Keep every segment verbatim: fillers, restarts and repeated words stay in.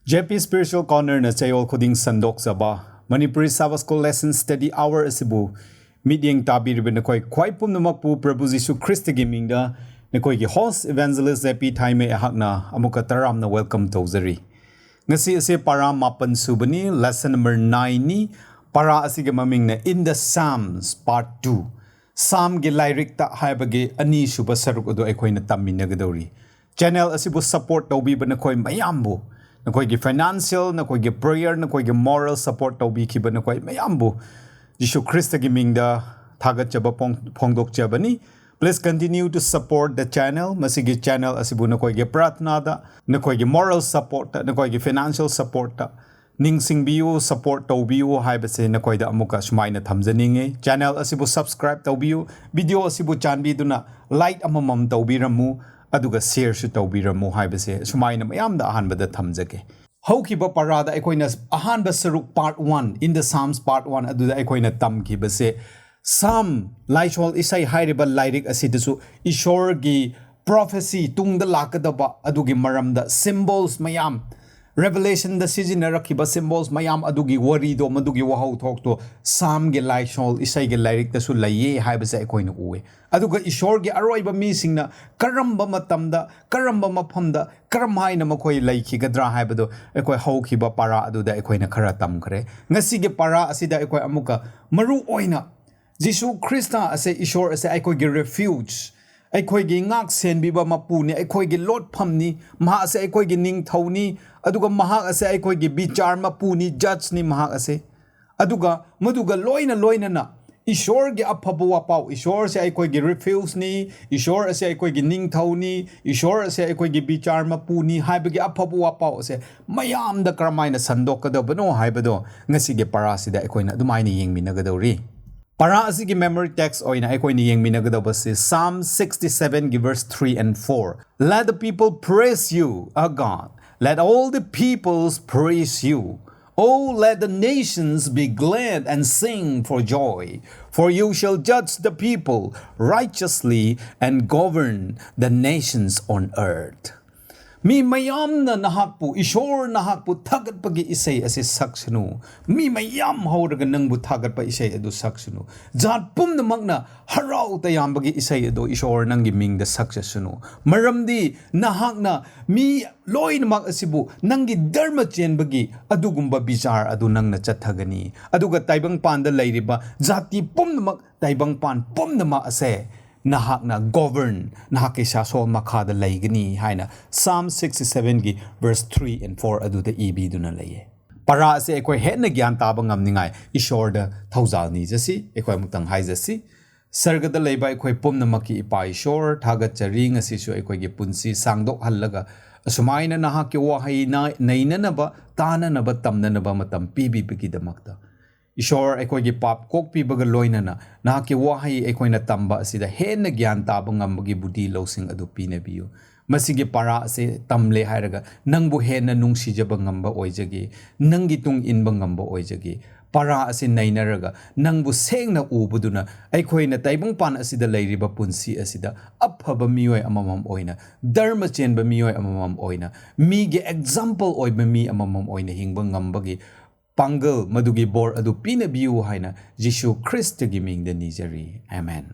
J P Spiritual Corner ꯅ ꯆꯌꯣꯜ ꯈꯨꯗꯤꯡ ꯁꯟꯗꯣꯛꯆꯕ Manipuri Sabbath School Lesson Study Hour ꯑꯁꯤꯕꯨ ꯃꯤꯠꯌꯦꯡ ꯇꯥꯕꯤꯔꯤꯕ ꯅꯈꯣꯏ ꯈ꯭ꯋꯥꯏ ꯄꯨꯝꯅꯃꯛꯄꯨ ꯄ꯭ꯔꯚꯨ ꯖꯤꯁꯨ ꯈ꯭ꯔꯤꯁꯇꯒꯤ ꯃꯤꯡꯗ ꯅꯈꯣꯏꯒꯤ host evangelist J P ꯊꯥꯏꯃꯩ ꯑꯩꯍꯥꯛꯅ ꯑꯃꯨꯛꯀ ꯇꯔꯥꯝꯅ welcome ꯇꯧꯖꯔꯤ꯫ ꯉꯁꯤ ꯑꯁꯤ ꯄꯥꯔꯥ ꯃꯥꯄꯟ ꯁꯨꯕꯅꯤ, lesson number nine ꯅꯤ꯫ ꯄꯥꯔꯥ ꯑꯁꯤꯒꯤ ꯃꯃꯤꯡꯅ In the Psalms Part two, ꯁꯥꯝꯒꯤ ꯂꯥꯏꯔꯤꯛꯇ ꯍꯥꯏꯕꯒꯤ ꯑꯅꯤꯁꯨꯕ ꯁꯔꯨꯛ ꯑꯗꯨ ꯑꯩꯈꯣꯏꯅ ꯇꯝꯃꯤꯟꯅꯒꯗꯧꯔꯤ꯫ Channel ꯑꯁꯤꯕꯨ support ꯇꯧꯕꯤꯕ ꯅꯈꯣꯏ ꯃꯌꯥꯝꯕꯨ, ꯅꯈꯣꯏꯒꯤ financial, ꯅꯈꯣꯏꯒꯤ prayer, ꯅꯈꯣꯏꯒꯤ moral support ꯇꯧꯕꯤꯈꯤꯕ ꯅꯈꯣꯏ ꯃꯌꯥꯝꯕꯨ ꯖꯤꯁꯨ ꯈ꯭ꯔꯤꯁꯇꯒꯤ ꯃꯤꯡꯗ ꯊꯥꯒꯠꯆꯕ ꯐꯣꯡ-, ꯐꯣꯡꯗꯣꯛꯆꯕꯅꯤ꯫ Please continue to support the channel. ꯃꯁꯤꯒꯤ channel ꯑꯁꯤꯕꯨ ꯅꯈꯣꯏꯒꯤ ꯄ꯭ꯔꯥꯊꯅꯥꯗ, ꯅꯈꯣꯏꯒꯤ moral support ꯇ, ꯅꯈꯣꯏꯒꯤ financial support ꯇ ꯅꯤꯡꯁꯤꯡꯕꯤꯌꯨ, support ꯇꯧꯕꯤꯌꯨ ꯍꯥꯏꯕꯁꯦ ꯅꯈꯣꯏꯗ ꯑꯃꯨꯛꯀ ꯁꯨꯃꯥꯏꯅ ꯊꯝꯖꯅꯤꯡꯉꯤ꯫ Channel ꯑꯁꯤꯕꯨ subscribe ꯇꯧꯕꯤꯌꯨ, video ꯑꯁꯤꯕꯨ ꯆꯥꯟꯕꯤꯗꯨꯅ like ꯑꯃꯃꯝ ꯇꯧꯕꯤꯔꯝꯃꯨ, ꯑꯗꯨꯒ share ꯁꯨ ꯇꯧꯕꯤꯔꯝꯃꯨ ꯍꯥꯏꯕꯁꯦ ꯁꯨꯃꯥꯏꯅ ꯃꯌꯥꯝꯗ ꯑꯍꯥꯟꯕꯗ ꯊꯝꯖꯒꯦ꯫ ꯍꯧꯈꯤꯕ ꯄꯥꯔꯥꯗ ꯑꯩꯈꯣꯏꯅ ꯑꯍꯥꯟꯕ ꯁꯔꯨꯛ Part one, In the Psalms Part one ꯑꯗꯨꯗ ꯑꯩꯈꯣꯏꯅ ꯇꯝꯈꯤꯕꯁꯦ, ꯁꯥꯝ, ꯂꯥꯏꯁꯣꯜ ꯏꯁꯩ ꯍꯥꯏꯔꯤꯕ ꯂꯥꯏꯔꯤꯛ ꯑꯁꯤꯗꯁꯨ ꯏꯁꯣꯔꯒꯤ prophecy, ꯇꯨꯡꯗ ꯂꯥꯛꯀꯗꯕ ꯑꯗꯨꯒꯤ ꯃꯔꯝꯗ symbols ꯃꯌꯥꯝ, Revelation ꯗ ꯁꯤꯖꯤꯟꯅꯔꯛꯈꯤꯕ symbols ꯃꯌꯥꯝ ꯑꯗꯨꯒꯤ ꯋꯥꯔꯤꯗꯣ, ꯃꯗꯨꯒꯤ ꯋꯥꯍꯧꯊꯣꯛꯇꯣ ꯁꯥꯝꯒꯤ ꯂꯥꯏꯁꯣꯜ ꯏꯁꯩꯒꯤ ꯂꯥꯏꯔꯤꯛꯇꯁꯨ ꯂꯩꯌꯦ ꯍꯥꯏꯕꯁꯦ ꯑꯩꯈꯣꯏꯅ ꯎꯏ꯫ ꯑꯗꯨꯒ ꯏꯁꯣꯔꯒꯤ ꯑꯔꯣꯏꯕ ꯃꯤꯁꯤꯡꯅ ꯀꯔꯝꯕ ꯃꯇꯝꯗ, ꯀꯔꯝꯕ ꯃꯐꯝꯗ, ꯀꯔꯝ ꯍꯥꯏꯅ ꯃꯈꯣꯏ ꯂꯩꯈꯤꯒꯗ꯭ꯔꯥ ꯍꯥꯏꯕꯗꯣ ꯑꯩꯈꯣꯏ ꯍꯧꯈꯤꯕ ꯄꯥꯔꯥ ꯑꯗꯨꯗ ꯑꯩꯈꯣꯏꯅ ꯈꯔ ꯇꯝꯈ꯭ꯔꯦ꯫ ꯉꯁꯤꯒꯤ ꯄꯥꯔꯥ ꯑꯁꯤꯗ ꯑꯩꯈꯣꯏ ꯑꯃꯨꯛꯀ ꯃꯔꯨ ꯑꯣꯏꯅ ꯖꯤꯁꯨ ꯈ꯭ꯔꯤꯁꯇ ꯑꯁꯦ, ꯏꯁꯣꯔ ꯑꯁꯦ ꯑꯩꯈꯣꯏꯒꯤ refuge, ꯑꯩꯈꯣꯏꯒꯤ ꯉꯥꯛ ꯁꯦꯟꯕꯤꯕ ꯃꯄꯨꯅꯤ, ꯑꯩꯈꯣꯏꯒꯤ ꯂꯣꯠꯐꯝꯅꯤ, ꯃꯍꯥꯛ ꯑꯁꯦ ꯑꯩꯈꯣꯏꯒꯤ ꯅꯤꯡꯊꯧꯅꯤ, ꯑꯗꯨꯒ ꯃꯍꯥꯛ ꯑꯁꯦ ꯑꯩꯈꯣꯏꯒꯤ ꯕꯤꯆꯥꯔ ꯃꯄꯨꯅꯤ, judge ꯅꯤ ꯃꯍꯥꯛ ꯑꯁꯦ꯫ ꯑꯗꯨꯒ ꯃꯗꯨꯒ ꯂꯣꯏꯅ ꯂꯣꯏꯅꯅ ꯏꯁꯣꯔꯒꯤ ꯑꯐꯕ ꯋꯥꯄꯥꯎ, ꯏꯁꯣꯔꯁꯦ ꯑꯩꯈꯣꯏꯒꯤ refuge ꯅꯤ, ꯏꯁꯣꯔ ꯑꯁꯦ ꯑꯩꯈꯣꯏꯒꯤ ꯅꯤꯡꯊꯧꯅꯤ, ꯏꯁꯣꯔ ꯑꯁꯦ ꯑꯩꯈꯣꯏꯒꯤ ꯕꯤꯆꯥꯔ ꯃꯄꯨꯅꯤ ꯍꯥꯏꯕꯒꯤ ꯑꯐꯕ ꯋꯥꯄꯥꯎ ꯑꯁꯦ ꯃꯌꯥꯝꯗ ꯀꯔꯝꯍꯥꯏꯅ ꯁꯟꯗꯣꯛꯀꯗꯕꯅꯣ ꯍꯥꯏꯕꯗꯣ ꯉꯁꯤꯒꯤ ꯄꯥꯔꯥꯁꯤꯗ ꯑꯩꯈꯣꯏꯅ ꯑꯗꯨꯃꯥꯏꯅ ꯌꯦꯡꯃꯤꯟꯅꯒꯗꯧꯔꯤ꯫ ꯄꯥꯔꯥ ꯑꯁꯤꯒꯤ memory text ꯑꯣꯏꯅ ꯑꯩꯈꯣꯏꯅ ꯌꯦꯡꯃꯤꯟꯅꯒꯗꯧꯕꯁꯤ Psalm sixty seven verse three and four. Let the people praise you, O God. Let all the peoples praise you. Oh, let the nations be glad and sing for joy, for you shall judge the people righteously and govern the nations on earth. ꯃꯤ ꯃꯌꯥꯝꯅ ꯅꯍꯥꯛꯄꯨ, ꯏꯁꯣꯔ ꯅꯍꯥꯛꯄꯨ ꯊꯥꯒꯠꯄꯒꯤ ꯏꯁꯩ ꯑꯁꯤ ꯁꯛꯁꯅꯨ꯫ ꯃꯤ ꯃꯌꯥꯝ ꯍꯧꯔꯒ ꯅꯪꯕꯨ ꯊꯥꯒꯠꯄ ꯏꯁꯩ ꯑꯗꯨ ꯁꯛꯁꯅꯨ꯫ ꯖꯥꯠ ꯄꯨꯝꯅꯃꯛꯅ ꯍꯔꯥꯎ ꯇꯌꯥꯝꯕꯒꯤ ꯏꯁꯩ ꯑꯗꯨ ꯏꯁꯣꯔ ꯅꯪꯒꯤ ꯃꯤꯡꯗ ꯁꯛꯆꯁꯅꯨ꯫ ꯃꯔꯝꯗꯤ ꯅꯍꯥꯛꯅ ꯃꯤ ꯂꯣꯏꯅꯃꯛ ꯑꯁꯤꯕꯨ ꯅꯪꯒꯤ ꯙꯔꯃ ꯆꯦꯟꯕꯒꯤ ꯑꯗꯨꯒꯨꯝꯕ ꯕꯤꯆꯥꯔ ꯑꯗꯨ ꯅꯪꯅ ꯆꯠꯊꯒꯅꯤ꯫ ꯑꯗꯨꯒ ꯇꯥꯏꯕꯪꯄꯥꯟꯗ ꯂꯩꯔꯤꯕ ꯖꯥꯇꯤ ꯄꯨꯝꯅꯃꯛ, ꯇꯥꯏꯕꯪꯄꯥꯟ ꯄꯨꯝꯅꯃꯛ ꯑꯁꯦ ꯅꯍꯥꯛꯅ govern, ꯅꯍꯥꯛꯀꯤ ꯁꯥꯁꯣꯜ ꯃꯈꯥꯗ ꯂꯩꯒꯅꯤ ꯍꯥꯏꯅ Psalm sixty-sevenꯒꯤ verse three and four ꯑꯗꯨꯗ ꯏꯕꯤꯗꯨꯅ ꯂꯩꯌꯦ꯫ ꯄꯔꯥ ꯑꯁꯤ ꯑꯩꯈꯣꯏ ꯍꯦꯟꯅ ꯒ꯭ꯌꯥꯟ ꯇꯥꯕ ꯉꯝꯅꯤꯡꯉꯥꯏ ꯏꯁꯣꯔꯗ ꯊꯧꯖꯥꯜ ꯅꯤꯖꯁꯤ꯫ ꯑꯩꯈꯣꯏ ꯑꯃꯨꯛꯇꯪ ꯍꯥꯏꯖꯁꯤ꯫ ꯁꯔꯒꯗ ꯂꯩꯕ ꯑꯩꯈꯣꯏ ꯄꯨꯝꯅꯃꯛꯀꯤ ꯏꯄꯥ ꯏꯁꯣꯔ, ꯊꯥꯒꯠꯆꯔꯤ ꯉꯁꯤꯁꯨ ꯑꯩꯈꯣꯏꯒꯤ ꯄꯨꯟꯁꯤ ꯁꯥꯡꯗꯣꯛꯍꯜꯂꯒ ꯑꯁꯨꯃꯥꯏꯅ ꯅꯍꯥꯛꯀꯤ ꯋꯥꯍꯩ ꯅ-, ꯅꯩꯅꯅꯕ, ꯇꯥꯅꯅꯕ, ꯇꯝꯅꯅꯕ ꯃꯇꯝ ꯄꯤꯕꯤꯕꯒꯤꯗꯃꯛꯇ꯫ ꯏꯁꯣꯔ, ꯑꯩꯈꯣꯏꯒꯤ ꯄꯥꯞ ꯀꯣꯛꯄꯤꯕꯒ ꯂꯣꯏꯅꯅ ꯅꯍꯥꯛꯀꯤ ꯋꯥꯍꯩ ꯑꯩꯈꯣꯏꯅ ꯇꯝꯕ ꯑꯁꯤꯗ ꯍꯦꯟꯅ ꯒ꯭ꯌꯥꯟ ꯇꯥꯕ ꯉꯝꯕꯒꯤ ꯕꯨꯙꯤ ꯂꯧꯁꯤꯡ ꯑꯗꯨ ꯄꯤꯅꯕꯤꯌꯨ꯫ ꯃꯁꯤꯒꯤ ꯄꯔꯥ ꯑꯁꯤ ꯇꯝꯂꯦ ꯍꯥꯏꯔꯒ ꯅꯪꯕꯨ ꯍꯦꯟꯅ ꯅꯨꯡꯁꯤꯖꯕ ꯉꯝꯕ ꯑꯣꯏꯖꯒꯦ, ꯅꯪꯒꯤ ꯇꯨꯡ ꯏꯟꯕ ꯉꯝꯕ ꯑꯣꯏꯖꯒꯦ꯫ ꯄꯔꯥ ꯑꯁꯤ ꯅꯩꯅꯔꯒ ꯅꯪꯕꯨ ꯁꯦꯡꯅ ꯎꯕꯗꯨꯅ ꯑꯩꯈꯣꯏꯅ ꯇꯥꯏꯕꯪꯄꯥꯟ ꯑꯁꯤꯗ ꯂꯩꯔꯤꯕ ꯄꯨꯟꯁꯤ ꯑꯁꯤꯗ ꯑꯐꯕ ꯃꯤꯑꯣꯏ ꯑꯃꯃꯝ ꯑꯣꯏꯅ, ꯙꯔꯃ ꯆꯦꯟꯕ ꯃꯤꯑꯣꯏ ꯑꯃꯃꯝ ꯑꯣꯏꯅ, ꯃꯤꯒꯤ example ꯑꯣꯏꯕ ꯃꯤ ꯑꯃꯃꯝ ꯑꯣꯏꯅ ꯍꯤꯡꯕ ꯉꯝꯕꯒꯤ ꯄꯥꯡꯒꯜ, ꯃꯗꯨꯒꯤ ꯕꯣꯔ ꯑꯗꯨ ꯄꯤꯅꯕꯤꯌꯨ ꯍꯥꯏꯅ ꯖꯤꯁꯨ ꯈ꯭ꯔꯤꯁꯇꯒꯤ ꯃꯤꯡꯗ ꯅꯤꯖꯔꯤ꯫ ꯑꯃꯦꯟ꯫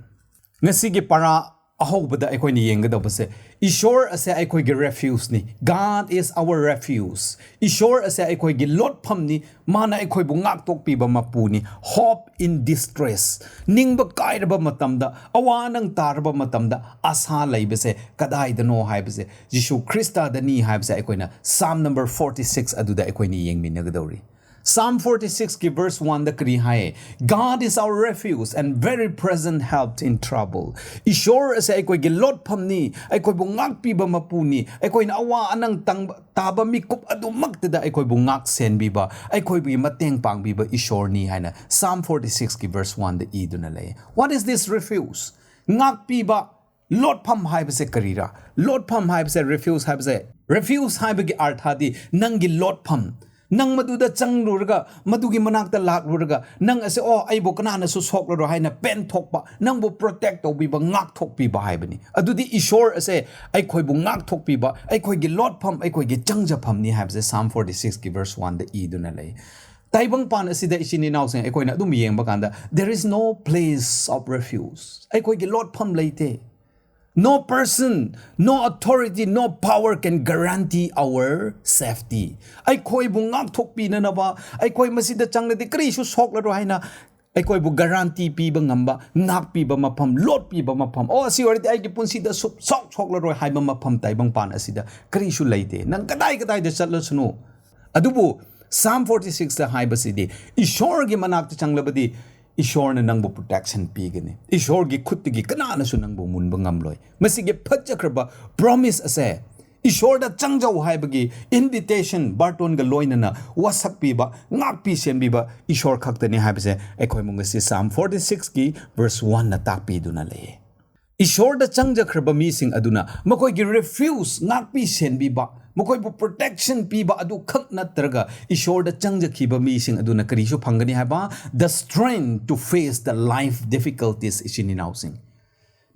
ꯉꯁꯤꯒꯤ ꯄꯔꯥ ꯑꯍꯧꯕꯗ ꯑꯩꯈꯣꯏꯅ ꯌꯦꯡꯒꯗꯧꯕꯁꯦ, ꯏꯁꯣꯔ ꯑꯁꯦ ꯑꯩꯈꯣꯏꯒꯤ refugeꯅꯤ꯫ God is our refuge. ꯏꯁꯣꯔ ꯑꯁꯦ ꯑꯩꯈꯣꯏꯒꯤ ꯂꯣꯠꯐꯝꯅꯤ꯫ ꯃꯥꯅ ꯑꯩꯈꯣꯏꯕꯨ ꯉꯥꯛꯊꯣꯛꯄꯤꯕ ꯃꯄꯨꯅꯤ꯫ Hope in distress. ꯅꯤꯡꯕ ꯀꯥꯏꯔꯕ ꯃꯇꯝꯗ, ꯑꯋꯥ ꯑꯅꯪ ꯇꯥꯔꯕ ꯃꯇꯝꯗ ꯑꯁꯥ ꯂꯩꯕꯁꯦ ꯀꯗꯥꯏꯗꯅꯣ ꯍꯥꯏꯕꯁꯦ, ꯖꯤꯁꯨ ꯈ꯭ꯔꯤꯁꯇꯗꯅꯤ ꯍꯥꯏꯕꯁꯦ ꯑꯩꯈꯣꯏꯅ Psalm number forty six ꯑꯗꯨꯗ ꯑꯩꯈꯣꯏꯅ ꯌꯦꯡꯃꯤꯟꯅꯒꯗꯧꯔꯤ꯫ Psalm forty sixꯀꯤ verse oneꯗ ꯀꯔꯤ ꯍꯥꯏ? "God is our refuge and very present help in trouble." ꯏꯁꯣꯔ ꯑꯁꯦ ꯑꯩꯈꯣꯏꯒꯤ ꯂꯣꯠꯐꯝꯅꯤ, ꯑꯩꯈꯣꯏꯕꯨ ꯉꯥꯛꯄꯤꯕ ꯃꯄꯨꯅꯤ, ꯑꯩꯈꯣꯏꯅ ꯑꯋꯥ ꯑꯅꯪ ꯇꯪꯕ, ꯇꯥꯕ ꯃꯤꯀꯨꯞ ꯑꯗꯨꯃꯛꯇꯗ ꯑꯩꯈꯣꯏꯕꯨ ꯉꯥꯛ ꯁꯦꯟꯕꯤꯕ, ꯑꯩꯈꯣꯏꯕꯨꯒꯤ ꯃꯇꯦꯡ ꯄꯥꯡꯕꯤꯕ ꯏꯁꯣꯔꯅꯤ ꯍꯥꯏꯅ Psalm forty sixꯀꯤ verse oneꯗ ꯏꯗꯨꯅ ꯂꯩ꯫ What is this refuge? ꯉꯥꯛꯄꯤꯕ, ꯂꯣꯠꯐꯝ ꯍꯥꯏꯕꯁꯦ ꯀꯔꯤꯔꯥ? ꯂꯣꯠꯐꯝ ꯍꯥꯏꯕꯁꯦ, refuge ꯍꯥꯏꯕꯁꯦ, refuge ꯍꯥꯏꯕꯒꯤ ꯑꯔꯊꯗꯤ ꯅꯪꯒꯤ ꯂꯣꯠꯐꯝ, ꯅꯪ ꯃꯗꯨꯗ ꯆꯪꯂꯨꯔꯒ, ꯃꯗꯨꯒꯤ ꯃꯅꯥꯛꯇ ꯂꯥꯛꯂꯨꯔꯒ, ꯅꯪ ꯑꯁꯦ, "ꯑꯣ, ꯑꯩꯕꯨ ꯀꯅꯥꯅꯁꯨ ꯁꯣꯛꯂꯔꯣꯏ" ꯍꯥꯏꯅ ꯄꯦꯟꯊꯣꯛꯄ, ꯅꯪꯕꯨ protect ꯇꯧꯕꯤꯕ, ꯉꯥꯛꯊꯣꯛꯄꯤꯕ ꯍꯥꯏꯕꯅꯤ꯫ ꯑꯗꯨꯗꯤ ꯏꯁꯣꯔ ꯑꯁꯦ ꯑꯩꯈꯣꯏꯕꯨ ꯉꯥꯛꯊꯣꯛꯄꯤꯕ, ꯑꯩꯈꯣꯏꯒꯤ ꯂꯣꯠꯐꯝ, ꯑꯩꯈꯣꯏꯒꯤ ꯆꯪꯖꯐꯝꯅꯤ ꯍꯥꯏꯕꯁꯦ Psalm forty six ꯀꯤ verse one ꯗ ꯏꯗꯨꯅ ꯂꯩ꯫ ꯇꯥꯏꯕꯪꯄꯥꯟ ꯑꯁꯤꯗ ꯏꯆꯤꯟ ꯏꯅꯥꯎꯁꯤꯡ ꯑꯩꯈꯣꯏꯅ ꯑꯗꯨꯝ ꯌꯦꯡꯕ ꯀꯥꯟꯗ, there is no place of refuge. ꯑꯩꯈꯣꯏꯒꯤ ꯂꯣꯠꯐꯝ ꯂꯩꯇꯦ꯫ No person, no authority, no power can guarantee our safety. ꯑꯩꯈꯣꯏꯕꯨ ꯉꯥꯛꯊꯣꯛꯄꯤꯅꯅꯕ, ꯑꯩꯈꯣꯏ ꯃꯁꯤꯗ ꯆꯪꯂꯗꯤ ꯀꯔꯤꯁꯨ ꯁꯣꯛꯂꯔꯣꯏ ꯍꯥꯏꯅ ꯑꯩꯈꯣꯏꯕꯨ guarantee ꯄꯤꯕ ꯉꯝꯕ, ꯉꯥꯛꯄꯤꯕ ꯃꯐꯝ, ꯂꯣꯠꯄꯤꯕ ꯃꯐꯝ, "ꯑꯣ, ꯑꯁꯤ ꯑꯣꯏꯔꯗꯤ ꯑꯩꯒꯤ ꯄꯨꯟꯁꯤꯗ ꯁꯨꯛꯁꯣꯛ ꯁꯣꯛꯂꯔꯣꯏ" ꯍꯥꯏꯕ ꯃꯐꯝ ꯇꯥꯏꯕꯪꯄꯥꯟ ꯑꯁꯤꯗ ꯀꯔꯤꯁꯨ ꯂꯩꯇꯦ꯫ ꯅꯪ ꯀꯗꯥꯏ ꯀꯗꯥꯏꯗ ꯆꯠꯂꯁꯅꯨ꯫ ꯑꯗꯨꯕꯨ Psalm forty six ꯇ ꯍꯥꯏꯕꯁꯤꯗꯤ, ꯏꯁꯣꯔꯒꯤ ꯃꯅꯥꯛꯇ ꯆꯪꯂꯕꯗꯤ ꯏꯁꯣꯔꯅ ꯅꯪꯕꯨ protection ꯄꯤꯒꯅꯤ꯫ ꯏꯁꯣꯔꯒꯤ ꯈꯨꯠꯇꯒꯤ ꯀꯅꯥꯅꯁꯨ ꯅꯪꯕꯨ ꯃꯨꯟꯕ ꯉꯝꯂꯣꯏ꯫ ꯃꯁꯤꯒꯤ ꯐꯖꯈ꯭ꯔꯕ promise ꯑꯁꯦ, ꯏꯁꯣꯔꯗ ꯆꯪꯖꯧ ꯍꯥꯏꯕꯒꯤ invitation ꯕꯥꯔꯇꯣꯟꯒ ꯂꯣꯏꯅꯅ ꯋꯥꯁꯛꯄꯤꯕ, ꯉꯥꯛꯄꯤ ꯁꯦꯟꯕꯤꯕ ꯏꯁꯣꯔ ꯈꯛꯇꯅꯤ ꯍꯥꯏꯕꯁꯦ ꯑꯩꯈꯣꯏꯕꯨ ꯉꯁꯤ Psalm forty six ꯀꯤ verse one ꯅ ꯇꯥꯛꯄꯤꯗꯨꯅ ꯂꯩꯌꯦ꯫ ꯏꯁꯣꯔꯗ ꯆꯪꯖꯈ꯭ꯔꯕ ꯃꯤꯁꯤꯡ ꯑꯗꯨꯅ ꯃꯈꯣꯏꯒꯤ refuge, ꯉꯥꯛꯄꯤ ꯁꯦꯟꯕꯤꯕ, ꯃꯈꯣꯏꯕꯨ protection ꯄꯤꯕ ꯑꯗꯨ ꯈꯛ ꯅꯠꯇ꯭ꯔꯒ, ꯏꯁꯣꯔꯗ ꯆꯪꯖꯈꯤꯕ ꯃꯤꯁꯤꯡ ꯑꯗꯨꯅ ꯀꯔꯤꯁꯨ ꯐꯪꯒꯅꯤ ꯍꯥꯏꯕ? The strength to face the life difficulties, ꯏꯆꯤꯟ ꯏꯅꯥꯎꯁꯤꯡ꯫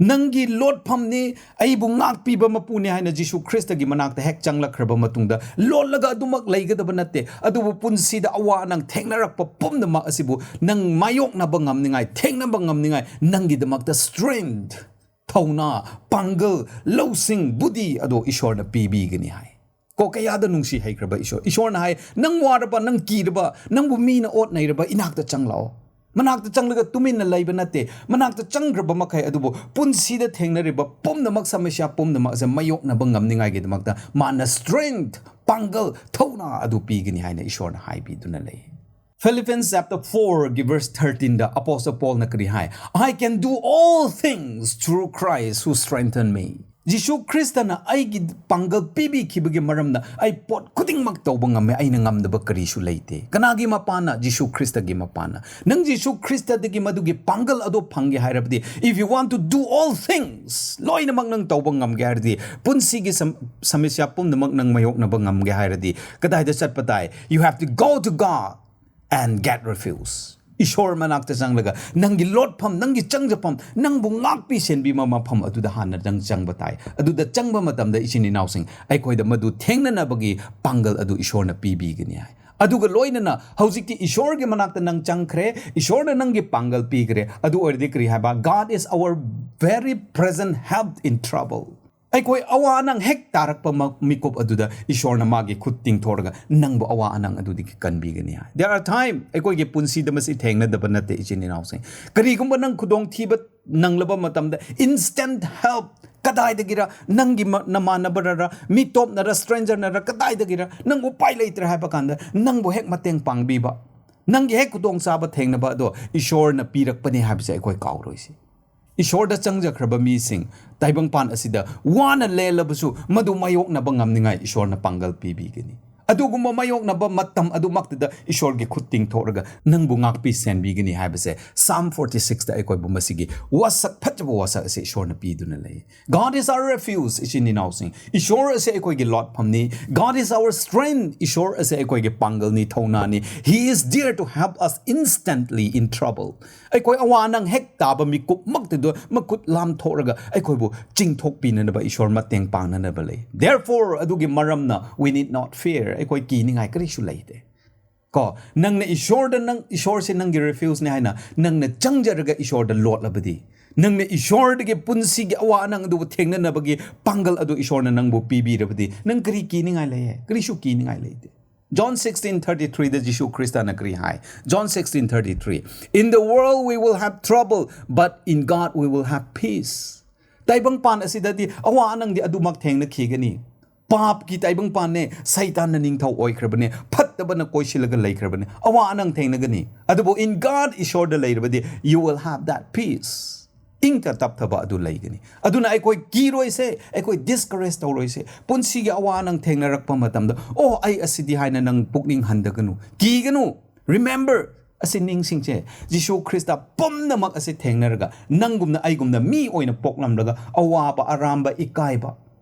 ꯅꯪꯒꯤ ꯂꯣꯠꯐꯝꯅꯤ, ꯑꯩꯕꯨ ꯉꯥꯛꯄꯤꯕ ꯃꯄꯨꯅꯤ ꯍꯥꯏꯅ ꯖꯤꯁꯨ ꯈ꯭ꯔꯤꯁꯇꯒꯤ ꯃꯅꯥꯛꯇ ꯍꯦꯛ ꯆꯪꯂꯛꯈ꯭ꯔꯕ ꯃꯇꯨꯡꯗ, ꯂꯣꯠꯂꯒ ꯑꯗꯨꯃꯛ ꯂꯩꯒꯗꯕ ꯅꯠꯇꯦ, ꯑꯗꯨꯕꯨ ꯄꯨꯟꯁꯤꯗ ꯑꯋꯥ ꯑꯅꯪ ꯊꯦꯡꯅꯔꯛꯄ ꯄꯨꯝꯅꯃꯛ ꯑꯁꯤꯕꯨ ꯅꯪ ꯃꯥꯌꯣꯛꯅꯕ ꯉꯝꯅꯤꯡꯉꯥꯏ, ꯊꯦꯡꯅꯕ ꯉꯝꯅꯤꯡꯉꯥꯏ, ꯅꯪꯒꯤꯗꯃꯛꯇ strength, ꯊꯧꯅꯥ, ꯄꯥꯡꯒꯜ, ꯂꯧꯁꯤꯡ, ꯕꯨꯙꯤ ꯑꯗꯣ ꯏꯁꯣꯔꯅ ꯄꯤꯕꯤꯒꯅꯤ ꯍꯥꯏ꯫ ꯀꯣ, ꯀꯌꯥꯗ ꯅꯨꯡꯁꯤ ꯍꯩꯈ꯭ꯔꯕ ꯏꯁꯣꯔ! ꯏꯁꯣꯔꯅ ꯍꯥꯏ, "ꯅꯪ ꯋꯥꯔꯕ, ꯅꯪ ꯀꯤꯔꯕ, ꯅꯪꯕꯨ ꯃꯤꯅ ꯑꯣꯠ ꯅꯩꯔꯕ, ꯏꯅꯥꯛꯇ ꯆꯪꯂꯛꯑꯣ꯫ ꯃꯅꯥꯛꯇ ꯆꯪꯂꯒ ꯇꯨꯃꯤꯟꯅ ꯂꯩꯕ ꯅꯠꯇꯦ, ꯃꯅꯥꯛꯇ ꯆꯪꯈ꯭ꯔꯕ ꯃꯈꯩ ꯑꯗꯨꯕꯨ ꯄꯨꯟꯁꯤꯗ ꯊꯦꯡꯅꯔꯤꯕ ꯄꯨꯝꯅꯃꯛ, ꯁꯃꯁ꯭ꯌꯥ ꯄꯨꯝꯅꯃꯛ ꯑꯁꯦ ꯃꯥꯌꯣꯛꯅꯕ ꯉꯝꯅꯤꯡꯉꯥꯏꯒꯤꯗꯃꯛꯇ ꯃꯥꯅ strength, ꯄꯥꯡꯒꯜ, ꯊꯧꯅꯥ ꯑꯗꯨ ꯄꯤꯒꯅꯤ" ꯍꯥꯏꯅ ꯏꯁꯣꯔꯅ ꯍꯥꯏꯕꯤꯗꯨꯅ ꯂꯩ꯫ Philippians chapter four ꯒꯤ verse thirteen ꯗ Apostle Paul ꯅ ꯀꯔꯤ ꯍꯥꯏ? "I can do all things through Christ who strengthen me." ꯖꯤꯁꯨ ꯈ꯭ꯔꯤꯁꯇꯅ ꯑꯩꯒꯤ ꯄꯥꯡꯒꯜ ꯄꯤꯕꯤꯈꯤꯕꯒꯤ ꯃꯔꯝꯅ ꯑꯩ ꯄꯣꯠ ꯈꯨꯗꯤꯡꯃꯛ ꯇꯧꯕ ꯉꯝꯃꯦ, ꯑꯩꯅ ꯉꯝꯗꯕ ꯀꯔꯤꯁꯨ ꯂꯩꯇꯦ꯫ ꯀꯅꯥꯒꯤ ꯃꯄꯥꯅ? ꯖꯤꯁꯨ ꯈ꯭ꯔꯤꯁꯇꯒꯤ ꯃꯄꯥꯅ꯫ ꯅꯪ ꯖꯤꯁꯨ ꯈ꯭ꯔꯤꯁꯇꯗꯒꯤ ꯃꯗꯨꯒꯤ ꯄꯥꯡꯒꯜ ꯑꯗꯣ ꯐꯪꯒꯦ ꯍꯥꯏꯔꯕꯗꯤ, if you want to do all things, ꯂꯣꯏꯅꯃꯛ ꯅꯪ ꯇꯧꯕ ꯉꯝꯒꯦ ꯍꯥꯏꯔꯗꯤ, ꯄꯨꯟꯁꯤꯒꯤ ꯁꯝ-, ꯁꯃꯁ꯭ꯌꯥ ꯄꯨꯝꯅꯃꯛ ꯅꯪ ꯃꯥꯌꯣꯛꯅꯕ ꯉꯝꯒꯦ ꯍꯥꯏꯔꯗꯤ, ꯀꯗꯥꯏꯗ ꯆꯠꯄ ꯇꯥꯏ? You have to go to God and get refuge. ꯏꯁꯣꯔ ꯃꯅꯥꯛꯇ ꯆꯪꯂꯒ ꯅꯪꯒꯤ ꯂꯣꯠꯐꯝ, ꯅꯪꯒꯤ ꯆꯪꯖꯐꯝ, ꯅꯪꯕꯨ ꯉꯥꯛꯄꯤ ꯁꯦꯟꯕꯤꯕ ꯃꯐꯝ ꯑꯗꯨꯗ ꯍꯥꯟꯅ ꯅꯪ ꯆꯪꯕ ꯇꯥꯏ꯫ ꯑꯗꯨꯗ ꯆꯪꯕ ꯃꯇꯝꯗ, ꯏꯆꯤꯟ ꯏꯅꯥꯎꯁꯤꯡ, ꯑꯩꯈꯣꯏꯗ ꯃꯗꯨ ꯊꯦꯡꯅꯅꯕꯒꯤ ꯄꯥꯡꯒꯜ ꯑꯗꯨ ꯏꯁꯣꯔꯅ ꯄꯤꯕꯤꯒꯅꯤ ꯍꯥꯏ꯫ ꯑꯗꯨꯒ ꯂꯣꯏꯅꯅ ꯍꯧꯖꯤꯛꯇꯤ ꯏꯁꯣꯔꯒꯤ ꯃꯅꯥꯛꯇ ꯅꯪ ꯆꯪꯈ꯭ꯔꯦ, ꯏꯁꯣꯔꯅ ꯅꯪꯒꯤ ꯄꯥꯡꯒꯜ ꯄꯤꯈ꯭ꯔꯦ꯫ ꯑꯗꯨ ꯑꯣꯏꯔꯗꯤ ꯀꯔꯤ ꯍꯥꯏꯕ? God is our very present help in trouble. ꯑꯩꯈꯣꯏ ꯑꯋꯥ ꯑꯅꯪ ꯍꯦꯛ ꯇꯥꯔꯛꯄ ꯃ-, ꯃꯤꯀꯨꯞ ꯑꯗꯨꯗ ꯏꯁꯣꯔꯅ ꯃꯥꯒꯤ ꯈꯨꯠ ꯇꯤꯡꯊꯣꯔꯒ ꯅꯪꯕꯨ ꯑꯋꯥ ꯑꯅꯪ ꯑꯗꯨꯗꯒꯤ ꯀꯟꯕꯤꯒꯅꯤ ꯍꯥꯏ꯫ There are time, ꯑꯩꯈꯣꯏꯒꯤ ꯄꯨꯟꯁꯤꯗ ꯃꯁꯤ ꯊꯦꯡꯅꯗꯕ ꯅꯠꯇꯦ, ꯏꯆꯤꯟ ꯏꯅꯥꯎꯁꯤꯡ꯫ ꯀꯔꯤꯒꯨꯝꯕ ꯅꯪ ꯈꯨꯗꯣꯡꯊꯤꯕ ꯅꯪꯂꯕ ꯃꯇꯝꯗ, instant help, ꯀꯗꯥꯏꯗꯒꯤꯔ? ꯅꯪꯒꯤ ꯃ-, ꯅꯃꯥꯟꯅꯕꯔꯔ, ꯃꯤ ꯇꯣꯞꯅꯔ, ꯁ꯭ꯇ꯭ꯔꯦꯟꯖꯔꯅꯔ, ꯀꯗꯥꯏꯗꯒꯤꯔ? ꯅꯪ ꯎꯄꯥꯏ ꯂꯩꯇ꯭ꯔꯦ ꯍꯥꯏꯕ ꯀꯥꯟꯗ ꯅꯪꯕꯨ ꯍꯦꯛ ꯃꯇꯦꯡ ꯄꯥꯡꯕꯤꯕ, ꯅꯪꯒꯤ ꯍꯦꯛ ꯈꯨꯗꯣꯡꯆꯥꯕ ꯊꯦꯡꯅꯕ ꯑꯗꯣ ꯏꯁꯣꯔꯅ ꯄꯤꯔꯛꯄꯅꯦ ꯍꯥꯏꯕꯁꯦ ꯑꯩꯈꯣꯏ ꯀꯥꯎꯔꯣꯏꯁꯤ꯫ ꯏꯁꯣꯔꯗ ꯆꯪꯖꯈ꯭ꯔꯕ ꯃꯤꯁꯤꯡ ꯇꯥꯏꯕꯪꯄꯥꯟ ꯑꯁꯤꯗ ꯋꯥꯅ ꯂꯦꯜꯂꯕꯁꯨ ꯃꯗꯨ ꯃꯥꯌꯣꯛꯅꯕ ꯉꯝꯅꯤꯡꯉꯥꯏ ꯏꯁꯣꯔꯅ ꯄꯥꯡꯒꯜ ꯄꯤꯕꯤꯒꯅꯤ꯫ ꯑꯗꯨꯒꯨꯝꯕ ꯃꯥꯌꯣꯛꯅꯕ ꯃꯇꯝ ꯑꯗꯨꯃꯛꯇꯨꯗ ꯏꯁꯣꯔꯒꯤ ꯈꯨꯠ ꯇꯤꯡꯊꯣꯛꯂꯒ ꯅꯪꯕꯨ ꯉꯥꯛꯄꯤ ꯁꯦꯟꯕꯤꯒꯅꯤ ꯍꯥꯏꯕꯁꯦ ꯁꯥꯝ forty sixꯇ ꯑꯩꯈꯣꯏꯕꯨ ꯃꯁꯤꯒꯤ ꯋꯥꯁꯛ, ꯐꯖꯕ ꯋꯥꯁꯛ ꯑꯁꯤ ꯏꯁꯣꯔꯅ ꯄꯤꯗꯨꯅ ꯂꯩ꯫ God is our refuge, ꯏꯆꯤꯟ ꯏꯅꯥꯎꯁꯤꯡ꯫ ꯏꯁꯣꯔ ꯑꯁꯤ ꯑꯩꯈꯣꯏꯒꯤ ꯂꯣꯠꯐꯝꯅꯤ꯫ God is our strength, ꯏꯁꯣꯔ ꯑꯁꯤ ꯑꯩꯈꯣꯏꯒꯤ ꯄꯥꯡꯒꯜꯅꯤ, ꯊꯧꯅꯥꯅꯤ꯫ He is there to help us instantly in trouble. ꯑꯩꯈꯣꯏ ꯑꯋꯥ ꯑꯅꯪ ꯍꯦꯛ ꯇꯥꯕ ꯃꯤꯀꯨꯞꯃꯛꯇꯨꯗ ꯃꯈꯨꯠ ꯂꯥꯝꯊꯣꯛꯂꯒ ꯑꯩꯈꯣꯏꯕꯨ ꯆꯤꯡꯊꯣꯛꯄꯤꯅꯅꯕ ꯏꯁꯣꯔ ꯃꯇꯦꯡ ꯄꯥꯡꯅꯅꯕ ꯂꯩ꯫ Therefore, ꯑꯗꯨꯒꯤ ꯃꯔꯝꯅ, we need not fear, ꯑꯩꯈꯣꯏ ꯀꯤꯅꯤꯡꯉꯥꯏ ꯀꯔꯤꯁꯨ ꯂꯩꯇꯦ꯫ ꯀꯣ, ꯅꯪꯅ ꯏꯁꯣꯔꯗ, ꯅꯪ, ꯏꯁꯣꯔꯁꯦ ꯅꯪꯒꯤ refugeꯅꯦ ꯍꯥꯏꯅ ꯅꯪꯅ ꯆꯪꯖꯔꯒ ꯏꯁꯣꯔꯗ ꯂꯣꯠꯂꯕꯗꯤ, ꯅꯪꯅ ꯏꯁꯣꯔꯗꯒꯤ ꯄꯨꯟꯁꯤꯒꯤ ꯑꯋꯥ ꯑꯅꯪ ꯑꯗꯨꯕꯨ ꯊꯦꯡꯅꯅꯕꯒꯤ ꯄꯥꯡꯒꯜ ꯑꯗꯨ ꯏꯁꯣꯔꯅ ꯅꯪꯕꯨ ꯄꯤꯕꯤꯔꯕꯗꯤ, ꯅꯪ ꯀꯔꯤ ꯀꯤꯅꯤꯡꯉꯥꯏ ꯂꯩꯌꯦ? ꯀꯔꯤꯁꯨ ꯀꯤꯅꯤꯡꯉꯥꯏ ꯂꯩꯇꯦ꯫ John sixteen thirty threeꯗ ꯖꯤꯁꯨ ꯈ꯭ꯔꯤꯁꯇꯅ ꯀꯔꯤ ꯍꯥꯏ? John sixteen thirty three, "In the world we will have trouble, but in God we will have peace." ꯇꯥꯏꯕꯪꯄꯥꯟ ꯑꯁꯤꯗꯗꯤ ꯑꯋꯥ ꯑꯅꯪꯗꯤ ꯑꯗꯨꯃꯛ ꯊꯦꯡꯅꯈꯤꯒꯅꯤ꯫ ꯄꯥꯞꯀꯤ ꯇꯥꯏꯕꯪꯄꯥꯟꯅꯦ, ꯁꯩꯇꯥꯟꯅ ꯅꯤꯡꯊꯧ ꯑꯣꯏꯈ꯭ꯔꯕꯅꯦ, ꯐꯠꯇꯕꯅ ꯀꯣꯏꯁꯤꯜꯂꯒ ꯂꯩꯈ꯭ꯔꯕꯅꯦ, ꯑꯋꯥ ꯑꯅꯪ ꯊꯦꯡꯅꯒꯅꯤ꯫ ꯑꯗꯨꯕꯨ in God, ꯏꯁꯣꯔꯗ ꯂꯩꯔꯕꯗꯤ, you will have that peace. ꯏꯪ ꯇꯞꯊꯕ ꯑꯗꯨ ꯂꯩꯒꯅꯤ꯫ ꯑꯗꯨꯅ ꯑꯩꯈꯣꯏ ꯀꯤꯔꯣꯏꯁꯦ, ꯑꯩꯈꯣꯏ ꯗꯤꯁꯀꯔꯦꯖ ꯇꯧꯔꯣꯏꯁꯦ꯫ ꯄꯨꯟꯁꯤꯒꯤ ꯑꯋꯥ ꯅꯪ ꯊꯦꯡꯅꯔꯛꯄ ꯃꯇꯝꯗ, "ꯑꯣ, ꯑꯩ ꯑꯁꯤꯗꯤ" ꯍꯥꯏꯅ ꯅꯪ ꯄꯨꯛꯅꯤꯡ ꯍꯟꯊꯒꯅꯨ, ꯀꯤꯒꯅꯨ꯫ ꯔꯤꯃꯦꯝꯕꯔ, ꯑꯁꯤ ꯅꯤꯡꯁꯤꯡꯁꯦ, ꯖꯤꯁꯨ ꯈ꯭ꯔꯤꯁꯇ ꯄꯨꯝꯅꯃꯛ ꯑꯁꯤ ꯊꯦꯡꯅꯔꯒ, ꯅꯪꯒꯨꯝꯅ ꯑꯩꯒꯨꯝꯅ ꯃꯤ ꯑꯣꯏꯅ ꯄꯣꯛꯂꯝꯂꯒ, ꯑꯋꯥꯕ, ꯑꯔꯥꯝꯕ, ꯏꯀꯥꯏꯕ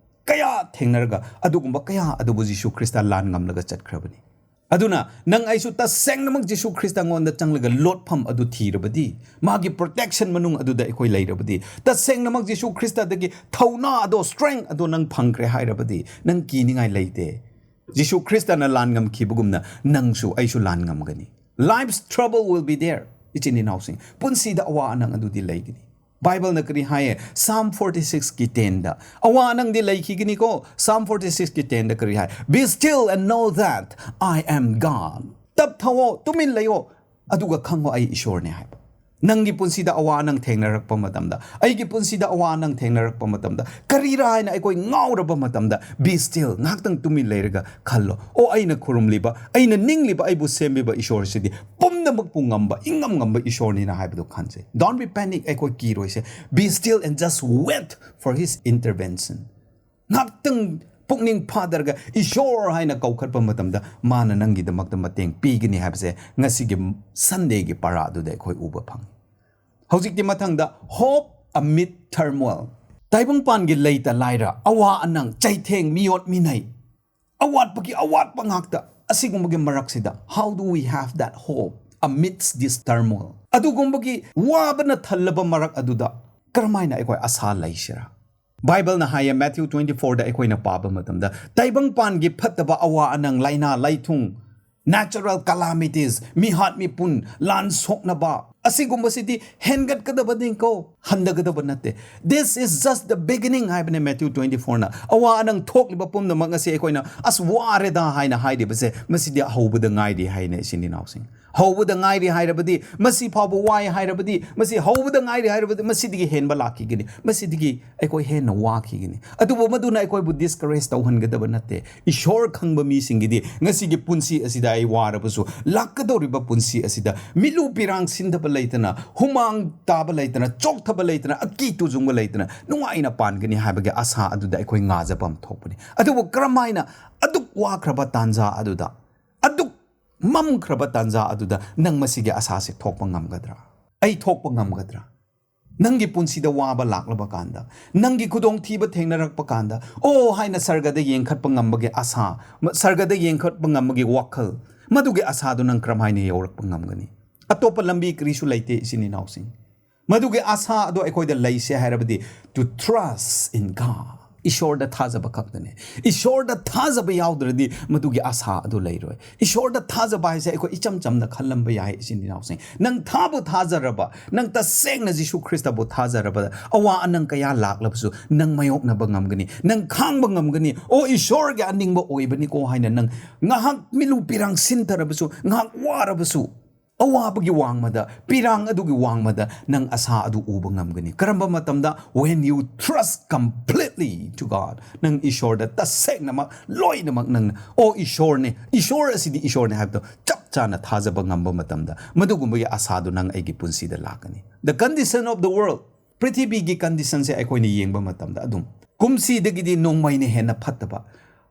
ꯀꯌꯥ ꯊꯦꯡꯅꯔꯒ, ꯑꯗꯨꯒꯨꯝꯕ ꯀꯌꯥ ꯑꯗꯨꯕꯨ ꯖꯤꯁꯨ ꯈ꯭ꯔꯤꯁꯇ ꯂꯥꯟ ꯉꯝꯂꯒ ꯆꯠꯈ꯭ꯔꯕꯅꯤ꯫ ꯑꯗꯨꯅ ꯅꯪ ꯑꯩꯁꯨ ꯇꯁꯦꯡꯅꯃꯛ ꯖꯤꯁꯨ ꯈ꯭ꯔꯤꯁꯇꯉꯣꯟꯗ ꯆꯪꯂꯒ ꯂꯣꯠꯐꯝ ꯑꯗꯨ ꯊꯤꯔꯕꯗꯤ, ꯃꯥꯒꯤ ꯄ꯭ꯔꯣꯇꯦꯛꯁꯟ ꯃꯅꯨꯡ ꯑꯗꯨꯗ ꯑꯩꯈꯣꯏ ꯂꯩꯔꯕꯗꯤ, ꯇꯁꯦꯡꯅꯃꯛ ꯖꯤꯁꯨ ꯈ꯭ꯔꯤꯁꯇꯗꯒꯤ ꯊꯧꯅꯥ ꯑꯗꯣ, ꯁ꯭ꯇꯔꯦꯡ ꯑꯗꯣ ꯅꯪ ꯐꯪꯈ꯭ꯔꯦ ꯍꯥꯏꯔꯕꯗꯤ, ꯅꯪ ꯀꯤꯅꯤꯡꯉꯥꯏ ꯂꯩꯇꯦ꯫ ꯖꯤꯁꯨ ꯈ꯭ꯔꯤꯁꯇꯅ ꯂꯥꯟ ꯉꯝꯈꯤꯕꯒꯨꯝꯅ ꯅꯪꯁꯨ ꯑꯩꯁꯨ ꯂꯥꯟ ꯉꯝꯒꯅꯤ꯫ Life's trouble will be there, ꯏꯆꯤꯟ ꯏꯅꯥꯎꯁꯤꯡ꯫ ꯄꯨꯟꯁꯤꯗ ꯑꯋꯥ ꯑꯅꯪ ꯑꯗꯨꯗꯤ ꯂꯩꯒꯅꯤ꯫ ꯕꯥꯏꯕꯜꯅ ꯀꯔꯤ ꯍꯥꯏꯌꯦ? ꯁꯥꯝ ꯐꯣꯔꯇꯤ ꯁꯤꯛꯁꯀꯤ ꯇꯦꯟꯗ, "ꯑꯋꯥ ꯑꯅꯪꯗꯤ ꯂꯩꯈꯤꯒꯅꯤꯀꯣ"꯫ ꯁꯥꯝ ꯐꯣꯔꯇꯤ ꯁꯤꯛꯁꯀꯤ ꯇꯦꯟꯗ ꯀꯔꯤ ꯍꯥꯏ? "Be still and know that I am God." ꯇꯞꯊꯧꯑꯣ, ꯇꯨꯃꯤꯟ ꯂꯩꯌꯣ, ꯑꯗꯨꯒ ꯈꯪꯉꯣ ꯑꯩ ꯏꯁꯣꯔꯅꯦ ꯍꯥꯏꯕ꯫ ꯅꯪꯒꯤ ꯄꯨꯟꯁꯤꯗ ꯑꯋꯥ ꯑꯅꯪ ꯊꯦꯡꯅꯔꯛꯄ ꯃꯇꯝꯗ, ꯑꯩꯒꯤ ꯄꯨꯟꯁꯤꯗ ꯑꯋꯥ ꯑꯅꯪ ꯊꯦꯡꯅꯔꯛꯄ ꯃꯇꯝꯗ, ꯀꯔꯤꯔꯥ ꯍꯥꯏꯅ ꯑꯩꯈꯣꯏ ꯉꯥꯎꯔꯕ ꯃꯇꯝꯗ, be still, ꯉꯥꯏꯍꯥꯛꯇꯪ ꯇꯨꯃꯤꯟ ꯂꯩꯔꯒ ꯈꯜꯂꯣ, "ꯑꯣ, ꯑꯩꯅ ꯈꯨꯔꯨꯝꯂꯤꯕ, ꯑꯩꯅ ꯅꯤꯡꯂꯤꯕ, ꯑꯩꯕꯨ ꯁꯦꯝꯕꯤꯕ ꯏꯁꯣꯔꯁꯤꯗꯤ ꯄꯨꯝꯅꯃꯛꯄꯨ ꯉꯝꯕ, ꯏꯉꯝ ꯉꯝꯕ ꯏꯁꯣꯔꯅꯤꯅ" ꯍꯥꯏꯕꯗꯨ ꯈꯟꯁꯦ꯫ Don't be panic, ꯑꯩꯈꯣꯏ ꯀꯤꯔꯣꯏꯁꯦ꯫ Be still and just wait for his intervention. ꯉꯥꯏꯍꯥꯛꯇꯪ ꯄꯨꯛꯅꯤꯡ ꯐꯥꯗꯔꯒ ꯏꯁꯣꯔ ꯍꯥꯏꯅ ꯀꯧꯈꯠꯄ ꯃꯇꯝꯗ, ꯃꯥꯅ ꯅꯪꯒꯤꯗꯃꯛꯇ ꯃꯇꯦꯡ ꯄꯤꯒꯅꯤ ꯍꯥꯏꯕꯁꯦ ꯉꯁꯤꯒꯤ ꯁꯟꯗꯦꯒꯤ ꯄꯥꯔꯥ ꯑꯗꯨꯗ ꯑꯩꯈꯣꯏ ꯎꯕ ꯐꯪꯉꯤ꯫ ꯍꯧꯖꯤꯛꯇꯤ ꯃꯊꯪꯗ, hope amid turmoil꯫ ꯇꯥꯏꯕꯪꯄꯥꯟꯒꯤ ꯂꯩꯇ ꯂꯥꯏꯔ, ꯑꯋꯥ ꯑꯅꯪ, ꯆꯩꯊꯦꯡ, ꯃꯤꯑꯣꯠ ꯃꯤꯅꯩ, ꯑꯋꯥꯠꯄꯒꯤ ꯑꯋꯥꯠꯄ ꯉꯥꯛꯇ, ꯑꯁꯤꯒꯨꯝꯕꯒꯤ ꯃꯔꯛꯁꯤꯗ, how do we have that hope amidst this turmoil? ꯑꯗꯨꯒꯨꯝꯕꯒꯤ ꯋꯥꯕꯅ ꯊꯜꯂꯕ ꯃꯔꯛ ꯑꯗꯨꯗ ꯀꯔꯝꯍꯥꯏꯅ ꯑꯩꯈꯣꯏ ꯑꯁꯥ ꯂꯩꯁꯤꯔꯥ? ꯕꯥꯏꯕꯜꯅ ꯍꯥꯏꯌꯦ, ꯃꯦꯊ꯭ꯌꯨ ꯇ꯭ꯋꯦꯟꯇꯤ ꯐꯣꯔꯗ ꯑꯩꯈꯣꯏꯅ ꯄꯥꯕ ꯃꯇꯝꯗ, ꯇꯥꯏꯕꯪꯄꯥꯟꯒꯤ ꯐꯠꯇꯕ ꯑꯋꯥ ꯑꯅꯪ, ꯂꯥꯏꯅꯥ ꯂꯥꯏꯊꯨꯡ, natural calamities, ꯃꯤꯍꯥꯠ ꯃꯤꯄꯨꯟ, ꯂꯥꯟ ꯁꯣꯛꯅꯕ, ꯑꯁꯤꯒꯨꯝꯕꯁꯤꯗꯤ ꯍꯦꯟꯒꯠꯀꯗꯕꯅꯤꯀꯣ, ꯍꯟꯊꯒꯗꯕ ꯅꯠꯇꯦ꯫ This is just the beginning ꯍꯥꯏꯕꯅꯦ ꯃꯦꯊ꯭ꯌꯨ ꯇ꯭ꯋꯦꯟꯇꯤ ꯐꯣꯔꯅ꯫ ꯑꯋꯥ ꯑꯅꯪ ꯊꯣꯛꯂꯤꯕ ꯄꯨꯝꯅꯃꯛ ꯑꯁꯤ ꯑꯩꯈꯣꯏꯅ "ꯑꯁ, ꯋꯥꯔꯦꯗ" ꯍꯥꯏꯅ ꯍꯥꯏꯔꯤꯕꯁꯦ, ꯃꯁꯤꯗꯤ ꯑꯍꯧꯕꯗ ꯉꯥꯏꯔꯤ ꯍꯥꯏꯅ, ꯏꯆꯤꯟ ꯏꯅꯥꯎꯁꯤꯡ꯫ ꯍꯧꯕꯗ ꯉꯥꯏꯔꯤ ꯍꯥꯏꯔꯕꯗꯤ, ꯃꯁꯤ ꯐꯥꯎꯕ ꯋꯥꯏ ꯍꯥꯏꯔꯕꯗꯤ, ꯃꯁꯤ ꯍꯧꯕꯗ ꯉꯥꯏꯔꯤ ꯍꯥꯏꯔꯕꯗꯤ, ꯃꯁꯤꯗꯒꯤ ꯍꯦꯟꯕ ꯂꯥꯛꯈꯤꯒꯅꯤ, ꯃꯁꯤꯗꯒꯤ ꯑꯩꯈꯣꯏ ꯍꯦꯟꯅ ꯋꯥꯈꯤꯒꯅꯤ꯫ ꯑꯗꯨꯕꯨ ꯃꯗꯨꯅ ꯑꯩꯈꯣꯏꯕꯨ ꯗꯤꯁꯀꯔꯦꯖ ꯇꯧꯍꯟꯒꯗꯕ ꯅꯠꯇꯦ꯫ ꯏꯁꯣꯔ ꯈꯪꯕ ꯃꯤꯁꯤꯡꯒꯤꯗꯤ ꯉꯁꯤꯒꯤ ꯄꯨꯟꯁꯤ ꯑꯁꯤꯗ ꯑꯩ ꯋꯥꯔꯕꯁꯨ, ꯂꯥꯛꯀꯗꯧꯔꯤꯕ ꯄꯨꯟꯁꯤ ꯑꯁꯤꯗ ꯃꯤꯠꯂꯨ ꯄꯤꯔꯥꯡ ꯁꯤꯟꯗꯕ ꯂꯩꯇꯅ, ꯍꯨꯃꯥꯡ ꯇꯥꯕ ꯂꯩꯇꯅ, ꯆꯣꯛꯊꯕ ꯂꯩꯇꯅ, ꯑꯀꯤ ꯇꯨꯖꯨꯡꯕ ꯂꯩꯇꯅ ꯅꯨꯡꯉꯥꯏꯅ ꯄꯥꯟꯒꯅꯤ ꯍꯥꯏꯕꯒꯤ ꯑꯁꯥ ꯑꯗꯨꯗ ꯑꯩꯈꯣꯏ ꯉꯥꯖꯕ ꯑꯃ ꯊꯣꯛꯄꯅꯤ꯫ ꯑꯗꯨꯕꯨ ꯀꯔꯝꯍꯥꯏꯅ ꯑꯗꯨꯛ ꯋꯥꯈ꯭ꯔꯕ ꯇꯥꯟꯖꯥ ꯑꯗꯨꯗ, ꯑꯗꯨꯛ ꯃꯝꯈ꯭ꯔꯕ ꯇꯥꯟꯖꯥ ꯑꯗꯨꯗ ꯅꯪ ꯃꯁꯤꯒꯤ ꯑꯁꯥꯁꯦ ꯊꯣꯛꯄ ꯉꯝꯒꯗ꯭ꯔꯥ? ꯑꯩ ꯊꯣꯛꯄ ꯉꯝꯒꯗ꯭ꯔꯥ? ꯅꯪꯒꯤ ꯄꯨꯟꯁꯤꯗ ꯋꯥꯕ ꯂꯥꯛꯂꯕ ꯀꯥꯟꯗ, ꯅꯪꯒꯤ ꯈꯨꯗꯣꯡꯊꯤꯕ ꯊꯦꯡꯅꯔꯛꯄ ꯀꯥꯟꯗ, "ꯑꯣ" ꯍꯥꯏꯅ ꯁꯔꯒꯗ ꯌꯦꯡꯈꯠꯄ ꯉꯝꯕꯒꯤ ꯑꯁꯥ, ꯃ-, ꯁꯔꯒꯗ ꯌꯦꯡꯈꯠꯄ ꯉꯝꯕꯒꯤ ꯋꯥꯈꯜ, ꯃꯗꯨꯒꯤ ꯑꯁꯥꯗꯨ ꯅꯪ ꯀꯔꯝꯍꯥꯏꯅ ꯌꯧꯔꯛꯄ ꯉꯝꯒꯅꯤ? ꯑꯇꯣꯞꯄ ꯂꯝꯕꯤ ꯀꯔꯤꯁꯨ ꯂꯩꯇꯦ, ꯏꯆꯤꯟ ꯏꯅꯥꯎꯁꯤꯡ꯫ ꯃꯗꯨꯒꯤ ꯑꯁꯥ ꯑꯗꯣ ꯑꯩꯈꯣꯏꯗ ꯂꯩꯁꯦ ꯍꯥꯏꯔꯕꯗꯤ, to trust in God, ꯏꯁꯣꯔꯗ ꯊꯥꯖꯕ ꯈꯛꯇꯅꯦ꯫ ꯏꯁꯣꯔꯗ ꯊꯥꯖꯕ ꯌꯥꯎꯗ꯭ꯔꯗꯤ ꯃꯗꯨꯒꯤ ꯑꯁꯥ ꯑꯗꯨ ꯂꯩꯔꯣꯏ꯫ ꯏꯁꯣꯔꯗ ꯊꯥꯖꯕ ꯍꯥꯏꯁꯦ ꯑꯩꯈꯣꯏ ꯏꯆꯝ ꯆꯝꯅ ꯈꯜꯂꯝꯕ ꯌꯥꯏ, ꯏꯆꯤꯟ ꯏꯅꯥꯎꯁꯤꯡ꯫ ꯅꯪ ꯊꯥꯕꯨ ꯊꯥꯖꯔꯕ, ꯅꯪ ꯇꯁꯦꯡꯅ ꯖꯤꯁꯨ ꯈ꯭ꯔꯤꯁꯇꯕꯨ ꯊꯥꯖꯔꯕ, ꯑꯋꯥ ꯑꯅꯪ ꯀꯌꯥ ꯂꯥꯛꯂꯕꯁꯨ ꯅꯪ ꯃꯥꯌꯣꯛꯅꯕ ꯉꯝꯒꯅꯤ, ꯅꯪ ꯈꯥꯡꯕ ꯉꯝꯒꯅꯤ꯫ "ꯑꯣ, ꯏꯁꯣꯔꯒꯤ ꯑꯅꯤꯡꯕ ꯑꯣꯏꯕꯅꯤꯀꯣ" ꯍꯥꯏꯅ ꯅꯪ ꯉꯥꯏꯍꯥꯛ ꯃꯤꯠꯂꯨ ꯄꯤꯔꯥꯡ ꯁꯤꯟꯊꯔꯕꯁꯨ, ꯉꯥꯏꯍꯥꯛ ꯋꯥꯔꯕꯁꯨ, ꯑꯋꯥꯕꯒꯤ ꯋꯥꯡꯃꯗ, ꯄꯤꯔꯥꯡ ꯑꯗꯨꯒꯤ ꯋꯥꯡꯃꯗ ꯅꯪ ꯑꯁꯥ ꯑꯗꯨ ꯎꯕ ꯉꯝꯒꯅꯤ꯫ ꯀꯔꯝꯕ ꯃꯇꯝꯗ? When you trust completely to God. ꯅꯪ ꯏꯁꯣꯔꯗ ꯇꯁꯦꯡꯅꯃꯛ, ꯂꯣꯏꯅꯃꯛ ꯅꯪꯅ, "ꯑꯣ, ꯏꯁꯣꯔꯅꯦ, ꯏꯁꯣꯔ ꯑꯁꯤꯗꯤ ꯏꯁꯣꯔꯅꯦ" ꯍꯥꯏꯕꯗꯣ ꯆꯞ ꯆꯥꯅ ꯊꯥꯖꯕ ꯉꯝꯕ ꯃꯇꯝꯗ, ꯃꯗꯨꯒꯨꯝꯕꯒꯤ ꯑꯁꯥꯗꯨ ꯅꯪ ꯑꯩꯒꯤ ꯄꯨꯟꯁꯤꯗ ꯂꯥꯛꯀꯅꯤ꯫ The condition of the world, ꯄ꯭ꯔꯤꯊꯤꯕꯤꯒꯤ conditionꯁꯦ ꯑꯩꯈꯣꯏꯅ ꯌꯦꯡꯕ ꯃꯇꯝꯗ, ꯑꯗꯨꯝ ꯀꯨꯝꯁꯤꯗꯒꯤꯗꯤ ꯅꯣꯡꯃꯩꯅ ꯍꯦꯟꯅ ꯐꯠꯇꯕ,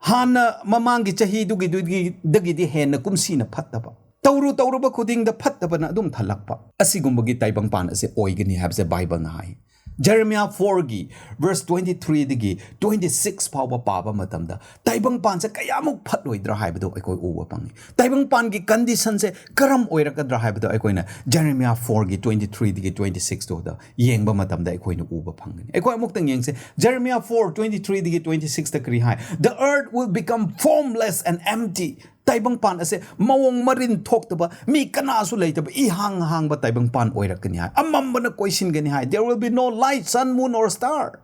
ꯍꯥꯟꯅ ꯃꯃꯥꯡꯒꯤ ꯆꯍꯤꯗꯨꯒꯤꯗꯨꯒꯤ-, ꯗꯒꯤꯗꯤ ꯍꯦꯟꯅ ꯀꯨꯝꯁꯤꯅ ꯐꯠꯇꯕ, ꯇꯧꯔꯨ ꯇꯧꯔꯨꯕ ꯈꯨꯗꯤꯡꯗ ꯐꯠꯇꯕꯅ ꯑꯗꯨꯝ ꯊꯜꯂꯛꯄ, ꯑꯁꯤꯒꯨꯝꯕꯒꯤ ꯇꯥꯏꯕꯪꯄꯥꯟ ꯑꯁꯦ ꯑꯣꯏꯒꯅꯤ ꯍꯥꯏꯕꯁꯦ ꯕꯥꯏꯕꯜꯅ ꯍꯥꯏ꯫ ꯖꯦꯔꯦꯃꯤꯌꯥ fourꯒꯤ verse twenty threeꯗꯒꯤ twenty six ꯐꯥꯎꯕ ꯄꯥꯕ ꯃꯇꯝꯗ, ꯇꯥꯏꯕꯪꯄꯥꯟꯁꯦ ꯀꯌꯥꯃꯨꯛ ꯐꯠꯂꯣꯏꯗ꯭ꯔꯥ ꯍꯥꯏꯕꯗꯣ ꯑꯩꯈꯣꯏ ꯎꯕ ꯐꯪꯉꯤ꯫ ꯇꯥꯏꯕꯪꯄꯥꯟꯒꯤ conditionꯁꯦ ꯀꯔꯝ ꯑꯣꯏꯔꯛꯀꯗ꯭ꯔꯥ ꯍꯥꯏꯕꯗꯣ ꯑꯩꯈꯣꯏꯅ ꯖꯦꯔꯦꯃꯤꯌꯥ fourꯒꯤ twenty threeꯗꯒꯤ twenty sixꯇꯨꯗ ꯌꯦꯡꯕ ꯃꯇꯝꯗ ꯑꯩꯈꯣꯏꯅ ꯎꯕ ꯐꯪꯒꯅꯤ꯫ ꯑꯩꯈꯣꯏ ꯑꯃꯨꯛꯇꯪ ꯌꯦꯡꯁꯦ, ꯖꯦꯔꯦꯃꯤꯌꯥ four twenty threeꯗꯒꯤ twenty sixꯇ ꯀꯔꯤ ꯍꯥꯏ? "The earth will become formless and empty." ꯇꯥꯏꯕꯪꯄꯥꯟ ꯑꯁꯦ ꯃꯑꯣꯡ ꯃꯔꯤꯟ ꯊꯣꯛꯇꯕ, ꯃꯤ ꯀꯅꯥꯁꯨ ꯂꯩꯇꯕ, ꯏꯍꯥꯡ ꯍꯥꯡꯕ ꯇꯥꯏꯕꯪꯄꯥꯟ ꯑꯣꯏꯔꯛꯀꯅꯤ ꯍꯥꯏ꯫ ꯑꯃꯝꯕꯅ ꯀꯣꯏꯁꯤꯟꯒꯅꯤ ꯍꯥꯏ꯫ "There will be no light, sun, moon or star."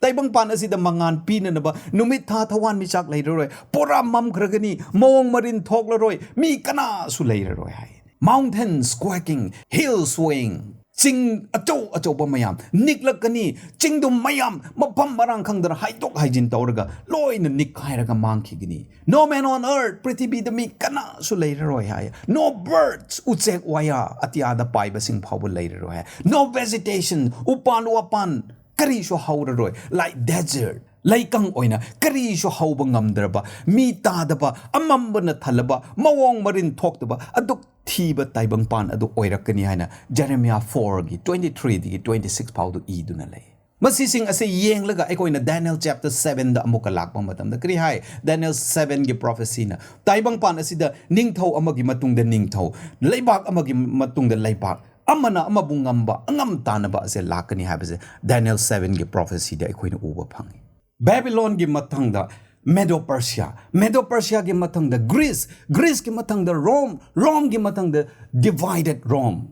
ꯇꯥꯏꯕꯪꯄꯥꯟ ꯑꯁꯤꯗ ꯃꯉꯥꯜ ꯄꯤꯅꯅꯕ ꯅꯨꯃꯤꯠ, ꯊꯥ, ꯊꯋꯥꯟꯃꯤꯆꯥꯛ ꯂꯩꯔꯔꯣꯏ꯫ ꯄꯨꯔꯥ ꯃꯝꯈ꯭ꯔꯒꯅꯤ, ꯃꯑꯣꯡ ꯃꯔꯤꯟ ꯊꯣꯛꯂꯔꯣꯏ, ꯃꯤ ꯀꯅꯥꯁꯨ ꯂꯩꯔꯔꯣꯏ ꯍꯥꯏ꯫ "Mountains quaking, hills swaying, ꯆꯤꯡ ꯑꯆꯧ ꯑꯆꯧꯕ ꯃꯌꯥꯝ ꯅꯤꯛꯂꯛꯀꯅꯤ꯫ ꯆꯤꯡꯗꯨ ꯃꯌꯥꯝ ꯃꯐꯝ ꯃꯔꯥꯡ ꯈꯪꯗꯅ ꯍꯥꯏꯗꯣꯛ ꯍꯥꯏꯖꯤꯟ ꯇꯧꯔꯒ ꯂꯣꯏꯅ ꯅꯤꯛꯈꯥꯏꯔꯒ ꯃꯥꯡꯈꯤꯒꯅꯤ꯫ No man on earth, ꯄ꯭ꯔꯤꯊꯤꯕꯤꯗ ꯃꯤ ꯀꯅꯥꯁꯨ ꯂꯩꯔꯔꯣꯏ ꯍꯥꯏ꯫ No birds, ꯎꯆꯦꯛ ꯋꯥꯌꯥ ꯑꯇꯤꯌꯥꯗ ꯄꯥꯏꯕꯁꯤꯡ ꯐꯥꯎꯕ ꯂꯩꯔꯔꯣꯏ ꯍꯥꯏ꯫ No vegetation, ꯎꯄꯥꯟ ꯋꯥꯄꯥꯟ ꯀꯔꯤꯁꯨ ꯍꯧꯔꯔꯣꯏ꯫ Like desert, ꯂꯩꯀꯪ ꯑꯣꯏꯅ ꯀꯔꯤꯁꯨ ꯍꯧꯕ ꯉꯝꯗ꯭ꯔꯕ, ꯃꯤ ꯇꯥꯗꯕ, ꯑꯃꯝꯕꯅ ꯊꯜꯂꯕ, ꯃꯑꯣꯡ ꯃꯔꯤꯟ ꯊꯣꯛꯇꯕ, ꯑꯗꯨꯛ ꯊꯤꯕ ꯇꯥꯏꯕꯪꯄꯥꯟ ꯑꯗꯨ ꯑꯣꯏꯔꯛꯀꯅꯤ ꯍꯥꯏꯅ ꯖꯦꯔꯦꯃꯤꯌꯥ ꯐꯣꯔꯒꯤ ꯇ꯭ꯋꯦꯟꯇꯤ ꯊ꯭ꯔꯤꯗꯒꯤ ꯇ꯭ꯋꯦꯟꯇꯤ ꯁꯤꯛꯁ ꯐꯥꯎꯗꯨ ꯏꯗꯨꯅ ꯂꯩ꯫ ꯃꯁꯤꯁꯤꯡ ꯑꯁꯤ ꯌꯦꯡꯂꯒ ꯑꯩꯈꯣꯏꯅ ꯗꯥꯅꯤꯌꯦꯜ ꯆꯦꯞꯇꯔ ꯁꯚꯦꯟꯗ ꯑꯃꯨꯛꯀ ꯂꯥꯛꯄ ꯃꯇꯝꯗ ꯀꯔꯤ ꯍꯥꯏ? ꯗꯥꯅꯤꯌꯦꯜ ꯁꯚꯦꯟꯒꯤ ꯄ꯭ꯔꯣꯐꯦꯁꯤꯅ ꯇꯥꯏꯕꯪꯄꯥꯟ ꯑꯁꯤꯗ ꯅꯤꯡꯊꯧ ꯑꯃꯒꯤ ꯃꯇꯨꯡꯗ ꯅꯤꯡꯊꯧ, ꯂꯩꯕꯥꯛ ꯑꯃꯒꯤ ꯃꯇꯨꯡꯗ ꯂꯩꯕꯥꯛ, ꯑꯃꯅ ꯑꯃꯕꯨ ꯉꯝꯕ, ꯑꯉꯝ ꯇꯥꯟꯅꯕ ꯑꯁꯦ ꯂꯥꯛꯀꯅꯤ ꯍꯥꯏꯕꯁꯦ ꯗꯥꯅꯤꯌꯦꯜ ꯁꯚꯦꯟꯒꯤ ꯄ꯭ꯔꯣꯐꯦꯁꯤꯗ ꯑꯩꯈꯣꯏꯅ ꯎꯕ ꯐꯪꯉꯤ꯫ ꯕꯦꯕꯤꯂꯣꯟꯒꯤ ꯃꯊꯪꯗ ꯃꯦꯗꯣ ꯄꯔꯁꯤꯌꯥ, ꯃꯦꯗꯣ ꯄꯔꯁꯤꯌꯥꯒꯤ ꯃꯊꯪꯗ ꯒ꯭ꯔꯤꯁ, ꯒ꯭ꯔꯤꯁꯀꯤ ꯃꯊꯪꯗ ꯔꯣꯝ, ꯔꯣꯝꯒꯤ ꯃꯊꯪꯗ divided Rome꯫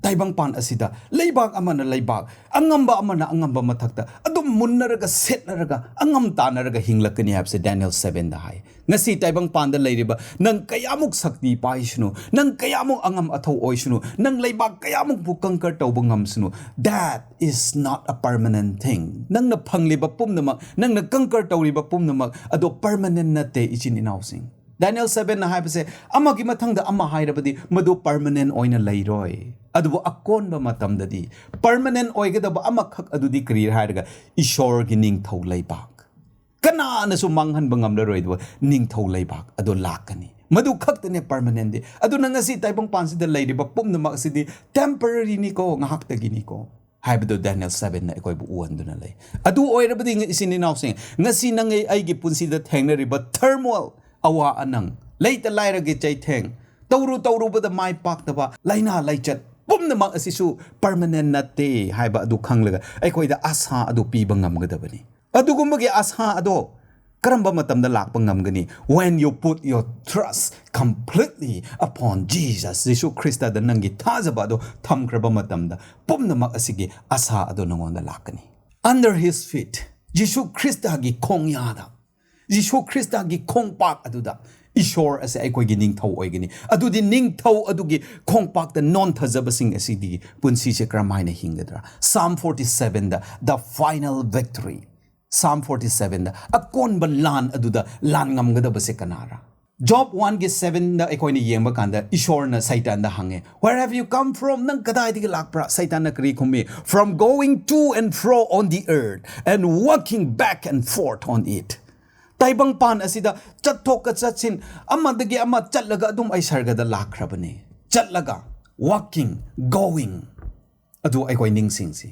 ꯇꯥꯏꯕꯪꯄꯥꯟ ꯑꯁꯤꯗ ꯂꯩꯕꯥꯛ ꯑꯃꯅ ꯂꯩꯕꯥꯛ, ꯑꯉꯝꯕ ꯑꯃꯅ ꯑꯉꯝꯕ ꯃꯊꯛꯇ ꯑꯗꯨꯝ ꯃꯨꯟꯅꯔꯒ ꯁꯦꯠꯅꯔꯒ ꯑꯉꯝ ꯇꯥꯟꯅꯔꯒ ꯍꯤꯡꯂꯛꯀꯅꯤ ꯍꯥꯏꯕꯁꯦ ꯗꯥꯅꯤꯌꯦꯜ ꯁꯚꯦꯟꯗ ꯍꯥꯏ꯫ ꯉꯁꯤ ꯇꯥꯏꯕꯪꯄꯥꯟꯗ ꯂꯩꯔꯤꯕ ꯅꯪ ꯀꯌꯥꯃꯨꯛ ꯁꯛꯇꯤ ꯄꯥꯏꯁꯅꯨ, ꯅꯪ ꯀꯌꯥꯃꯨꯛ ꯑꯉꯝ ꯑꯊꯧ ꯑꯣꯏꯁꯅꯨ, ꯅꯪ ꯂꯩꯕꯥꯛ ꯀꯌꯥꯃꯨꯛꯄꯨ conquer ꯇꯧꯕ ꯉꯝꯁꯅꯨ, that is not a permanent thing. ꯅꯪꯅ ꯐꯪꯂꯤꯕ ꯄꯨꯝꯅꯃꯛ, ꯅꯪꯅ conquer ꯇꯧꯔꯤꯕ ꯄꯨꯝꯅꯃꯛ ꯑꯗꯣ permanent ꯅꯠꯇꯦ, ꯏꯆꯤꯟ ꯏꯅꯥꯎꯁꯤꯡ꯫ ꯗꯥꯅꯤꯌꯦꯜ ꯁꯚꯦꯟꯅ ꯍꯥꯏꯕꯁꯦ ꯑꯃꯒꯤ ꯃꯊꯪꯗ ꯑꯃ ꯍꯥꯏꯔꯕꯗꯤ ꯃꯗꯨ permanent ꯑꯣꯏꯅ ꯂꯩꯔꯣꯏ꯫ ꯑꯗꯨꯕꯨ ꯑꯀꯣꯟꯕ ꯃꯇꯝꯗꯗꯤ permanent ꯑꯣꯏꯒꯗꯕ ꯑꯃꯈꯛ ꯑꯗꯨꯗꯤ ꯀꯔꯤ ꯍꯥꯏꯔꯒ ꯏꯁꯣꯔꯒꯤ ꯅꯤꯡꯊꯧ ꯂꯩꯕꯥꯛ꯫ ꯀꯅꯥꯅꯁꯨ ꯃꯥꯡꯍꯟꯕ ꯉꯝꯂꯔꯣꯏꯗꯕ ꯅꯤꯡꯊꯧ ꯂꯩꯕꯥꯛ ꯑꯗꯨ ꯂꯥꯛꯀꯅꯤ꯫ ꯃꯗꯨ ꯈꯛꯇꯅꯦ permanent ꯗꯤ꯫ ꯑꯗꯨꯅ ꯉꯁꯤ ꯇꯥꯏꯕꯪꯄꯥꯟꯁꯤꯗ ꯂꯩꯔꯤꯕ ꯄꯨꯝꯅꯃꯛ ꯑꯁꯤꯗꯤ temporary ꯅꯤꯀꯣ, ꯉꯥꯏꯍꯥꯛꯇꯒꯤꯅꯤꯀꯣ ꯍꯥꯏꯕꯗꯨ ꯗꯥꯅꯤꯌꯦꯜ ꯁꯚꯦꯟꯅ ꯑꯩꯈꯣꯏꯕꯨ ꯎꯍꯟꯗꯨꯅ ꯂꯩ꯫ ꯑꯗꯨ ꯑꯣꯏꯔꯕꯗꯤ ꯏꯆꯤꯟ ꯏꯅꯥꯎꯁꯤꯡ, ꯉꯁꯤ ꯅꯪ ꯑꯩ, ꯑꯩꯒꯤ ꯄꯨꯟꯁꯤꯗ ꯊꯦꯡꯅꯔꯤꯕ turmoil, ꯑꯋꯥ ꯑꯅꯪ, ꯂꯩꯇ ꯂꯥꯏꯔꯒꯤ ꯆꯩꯊꯦꯡ, ꯇꯧꯔꯨ ꯇꯧꯔꯨꯕꯗ ꯃꯥꯏ ꯄꯥꯛꯇꯕ, ꯂꯥꯏꯅꯥ ꯂꯥꯏꯆꯠ ꯄꯨꯝꯅꯃꯛ ꯑꯁꯤꯁꯨ permanent ꯅꯠꯇꯦ ꯍꯥꯏꯕ ꯑꯗꯨ ꯈꯪꯂꯒ ꯑꯩꯈꯣꯏꯗ ꯑꯁꯥ ꯑꯗꯨ ꯄꯤꯕ ꯉꯝꯒꯗꯕꯅꯤ꯫ ꯑꯗꯨꯒꯨꯝꯕꯒꯤ ꯑꯁꯥ ꯑꯗꯣ ꯀꯔꯝꯕ ꯃꯇꯝꯗ ꯂꯥꯛꯄ ꯉꯝꯒꯅꯤ? When you put your trust completely upon Jesus, ꯖꯤꯁꯨ ꯈ꯭ꯔꯤꯁꯇꯗ ꯅꯪꯒꯤ ꯊꯥꯖꯕ ꯑꯗꯣ ꯊꯝꯈ꯭ꯔꯕ ꯃꯇꯝꯗ ꯄꯨꯝꯅꯃꯛ ꯑꯁꯤꯒꯤ ꯑꯁꯥ ꯑꯗꯣ ꯅꯉꯣꯟꯗ ꯂꯥꯛꯀꯅꯤ꯫ Under his feet, ꯖꯤꯁꯨ ꯈ꯭ꯔꯤꯁꯇꯒꯤ ꯈꯣꯡꯌꯥꯗ, ꯖꯤꯁꯨ ꯈ꯭ꯔꯤꯁꯇꯒꯤ ꯈꯣꯡꯄꯥꯛ ꯑꯗꯨꯗ ꯏꯁꯣꯔ ꯑꯁꯦ ꯑꯩꯈꯣꯏꯒꯤ ꯅꯤꯡꯊꯧ ꯑꯣꯏꯒꯅꯤ꯫ ꯑꯗꯨꯗꯤ ꯅꯤꯡꯊꯧ ꯑꯗꯨꯒꯤ ꯈꯣꯡꯄꯥꯛꯇ ꯅꯣꯟꯊꯖꯕꯁꯤꯡ ꯑꯁꯤꯗꯤ ꯄꯨꯟꯁꯤꯁꯦ ꯀꯔꯝꯍꯥꯏꯅ ꯍꯤꯡꯒꯗ꯭ꯔꯥ? Psalm forty seven the, "The final victory." Psalm forty seven ꯗ, "ꯑꯀꯣꯟꯕ ꯂꯥꯟ ꯑꯗꯨꯗ ꯂꯥꯟ ꯉꯝꯒꯗꯕꯁꯦ ꯀꯅꯥꯔꯥ?" ꯖꯣꯕ ꯋꯥꯟꯒꯤ ꯁꯚꯦꯟꯗ ꯑꯩꯈꯣꯏꯅ ꯌꯦꯡꯕ ꯀꯥꯟꯗ ꯏꯁꯣꯔꯅ ꯁꯩꯇꯥꯟꯗ ꯍꯪꯉꯦ, "Where have you come from?" ꯅꯪ ꯀꯗꯥꯏꯗꯒꯤ ꯂꯥꯛꯄ꯭ꯔꯥ? ꯁꯩꯇꯥꯟꯅ ꯀꯔꯤ ꯈꯨꯝꯃꯤ? "From going to and fro on the earth and walking back and forth on it." ꯇꯥꯏꯕꯪꯄꯥꯟ ꯑꯁꯤꯗ ꯆꯠꯊꯣꯛꯀ ꯆꯠꯁꯤꯟ, ꯑꯃꯗꯒꯤ ꯑꯃ ꯆꯠꯂꯒ ꯑꯗꯨꯝ ꯑꯩ ꯁꯔꯒꯗ ꯂꯥꯛꯈ꯭ꯔꯕꯅꯤ꯫ ꯆꯠꯂꯒ, walking, going, ꯑꯗꯨ ꯑꯩꯈꯣꯏ ꯅꯤꯡꯁꯤꯡꯁꯤ꯫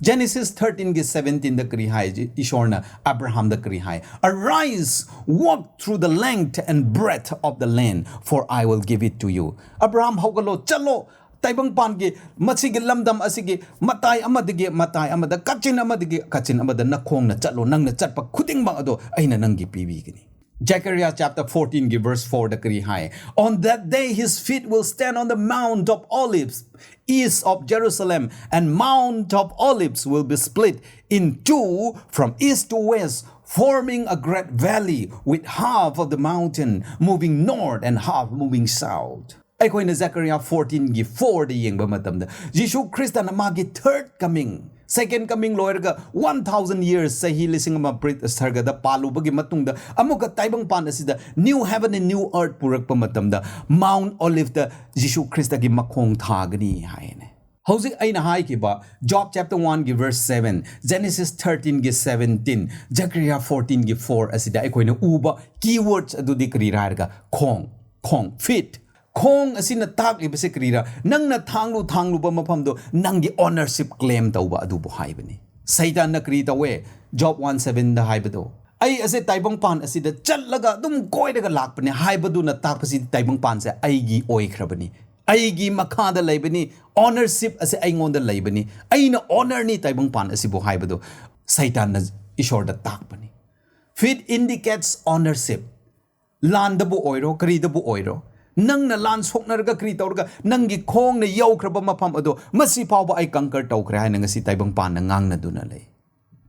Genesis thirteen ꯒꯤ seventeen ꯗ ꯀꯔꯤ ꯍꯥꯏ? ꯏꯁꯣꯔꯅ ꯑꯕ꯭ꯔꯥꯍꯥꯝꯗ ꯀꯔꯤ ꯍꯥꯏ? "Arise, walk through the length and breadth of the land, for I will give it to you." Abraham, ꯍꯧꯒꯠꯂꯣ, ꯆꯠꯂꯣ, ꯇꯥꯏꯕꯪꯄꯥꯟꯒꯤ ꯃꯁꯤꯒꯤ ꯂꯝꯗꯝ ꯑꯁꯤꯒꯤ ꯃꯇꯥꯏ ꯑꯃꯗꯒꯤ ꯃꯇꯥꯏ ꯑꯃꯗ, ꯀꯥꯆꯤꯟ ꯑꯃꯗꯒꯤ ꯀꯥꯆꯤꯟ ꯑꯃꯗ ꯅꯈꯣꯡꯅ ꯆꯠꯂꯣ, ꯅꯪꯅ ꯆꯠꯄ ꯈꯨꯗꯤꯡꯃꯛ ꯑꯗꯣ ꯑꯩꯅ ꯅꯪꯒꯤ ꯄꯤꯕꯤꯒꯅꯤ꯫ Zechariah chapter fourteen ꯒꯤ verse four ꯗ ꯀꯔꯤ ꯍꯥꯏ? "On that day his feet will stand on the Mount of Olives, east of Jerusalem, and Mount of Olives will be split in two from east to west, forming a great valley, with half of the mountain moving north and half moving south." ꯑꯩꯈꯣꯏꯅ Zechariah fourteen ꯒꯤ four ꯗ ꯌꯦꯡꯕ ꯃꯇꯝꯗ, ꯖꯤꯁꯨ ꯈ꯭ꯔꯤꯁꯇꯅ ꯃꯥꯒꯤ third coming, second coming ꯂꯣꯏꯔꯒ one thousand years, ꯆꯍꯤ ꯂꯤꯁꯤꯡ ꯑꯃ pre-, ꯁꯔꯒꯗ ꯄꯥꯜꯂꯨꯕꯒꯤ ꯃꯇꯨꯡꯗ, ꯑꯃꯨꯛꯀ ꯇꯥꯏꯕꯪꯄꯥꯟ ꯑꯁꯤꯗ new heaven and new earth ꯄꯨꯔꯛꯄ ꯃꯇꯝꯗ, Mount Olive ꯇ ꯖꯤꯁꯨ ꯈ꯭ꯔꯤꯁꯇꯒꯤ ꯃꯈꯣꯡ ꯊꯥꯒꯅꯤ ꯍꯥꯏꯅꯦ꯫ ꯍꯧꯖꯤꯛ ꯑꯩꯅ ꯍꯥꯏꯈꯤꯕ ꯖꯣꯕ chapter one ꯒꯤ verse seven, Genesis thirteen ꯒꯤ seventeen, Zechariah fourteen ꯒꯤ four ꯑꯁꯤꯗ ꯑꯩꯈꯣꯏꯅ ꯎꯕ keywords ꯑꯗꯨꯗꯤ ꯀꯔꯤꯔꯥ ꯍꯥꯏꯔꯒ, ꯈꯣꯡ, ꯈꯣꯡ, feet꯫ ꯈꯣꯡ ꯑꯁꯤꯅ ꯇꯥꯛꯂꯤꯕꯁꯦ ꯀꯔꯤꯔꯥ? ꯅꯪꯅ ꯊꯥꯡꯂꯨ ꯊꯥꯡꯂꯨꯕ ꯃꯐꯝꯗꯣ ꯅꯪꯒꯤ ownership claim ꯇꯧꯕ ꯑꯗꯨꯕꯨ ꯍꯥꯏꯕꯅꯤ꯫ ꯁꯩꯇꯥꯟꯅ ꯀꯔꯤ ꯇꯧꯋꯦ? ꯖꯣꯕ one seven ꯗ ꯍꯥꯏꯕꯗꯣ, "ꯑꯩ ꯑꯁꯦ ꯇꯥꯏꯕꯪꯄꯥꯟ ꯑꯁꯤꯗ ꯆꯠꯂꯒ ꯑꯗꯨꯝ ꯀꯣꯏꯔꯒ ꯂꯥꯛꯄꯅꯦ" ꯍꯥꯏꯕꯗꯨꯅ ꯇꯥꯛꯄꯁꯤꯗꯤ ꯇꯥꯏꯕꯪꯄꯥꯟꯁꯦ ꯑꯩꯒꯤ ꯑꯣꯏꯈ꯭ꯔꯕꯅꯤ, ꯑꯩꯒꯤ ꯃꯈꯥꯗ ꯂꯩꯕꯅꯤ, ownership ꯑꯁꯦ ꯑꯩꯉꯣꯟꯗ ꯂꯩꯕꯅꯤ, ꯑꯩꯅ owner ꯅꯤ ꯇꯥꯏꯕꯪꯄꯥꯟ ꯑꯁꯤꯕꯨ ꯍꯥꯏꯕꯗꯣ ꯁꯩꯇꯥꯟꯅ ꯏꯁꯣꯔꯗ ꯇꯥꯛꯄꯅꯤ꯫ Feet indicates ownership꯫ ꯂꯥꯟꯗꯕꯨ ꯑꯣꯏꯔꯣ, ꯀꯔꯤꯗꯕꯨ ꯑꯣꯏꯔꯣ, ꯅꯪꯅ ꯂꯥꯟ ꯁꯣꯛꯅꯔꯒ ꯀꯔꯤ ꯇꯧꯔꯒ ꯅꯪꯒꯤ ꯈꯣꯡꯅ ꯌꯧꯈ꯭ꯔꯕ ꯃꯐꯝ ꯑꯗꯣ, "ꯃꯁꯤ ꯐꯥꯎꯕ ꯑꯩ conquer ꯇꯧꯈ꯭ꯔꯦ" ꯍꯥꯏꯅ ꯉꯁꯤ ꯇꯥꯏꯕꯪꯄꯥꯟꯅ ꯉꯥꯡꯅꯗꯨꯅ ꯂꯩ꯫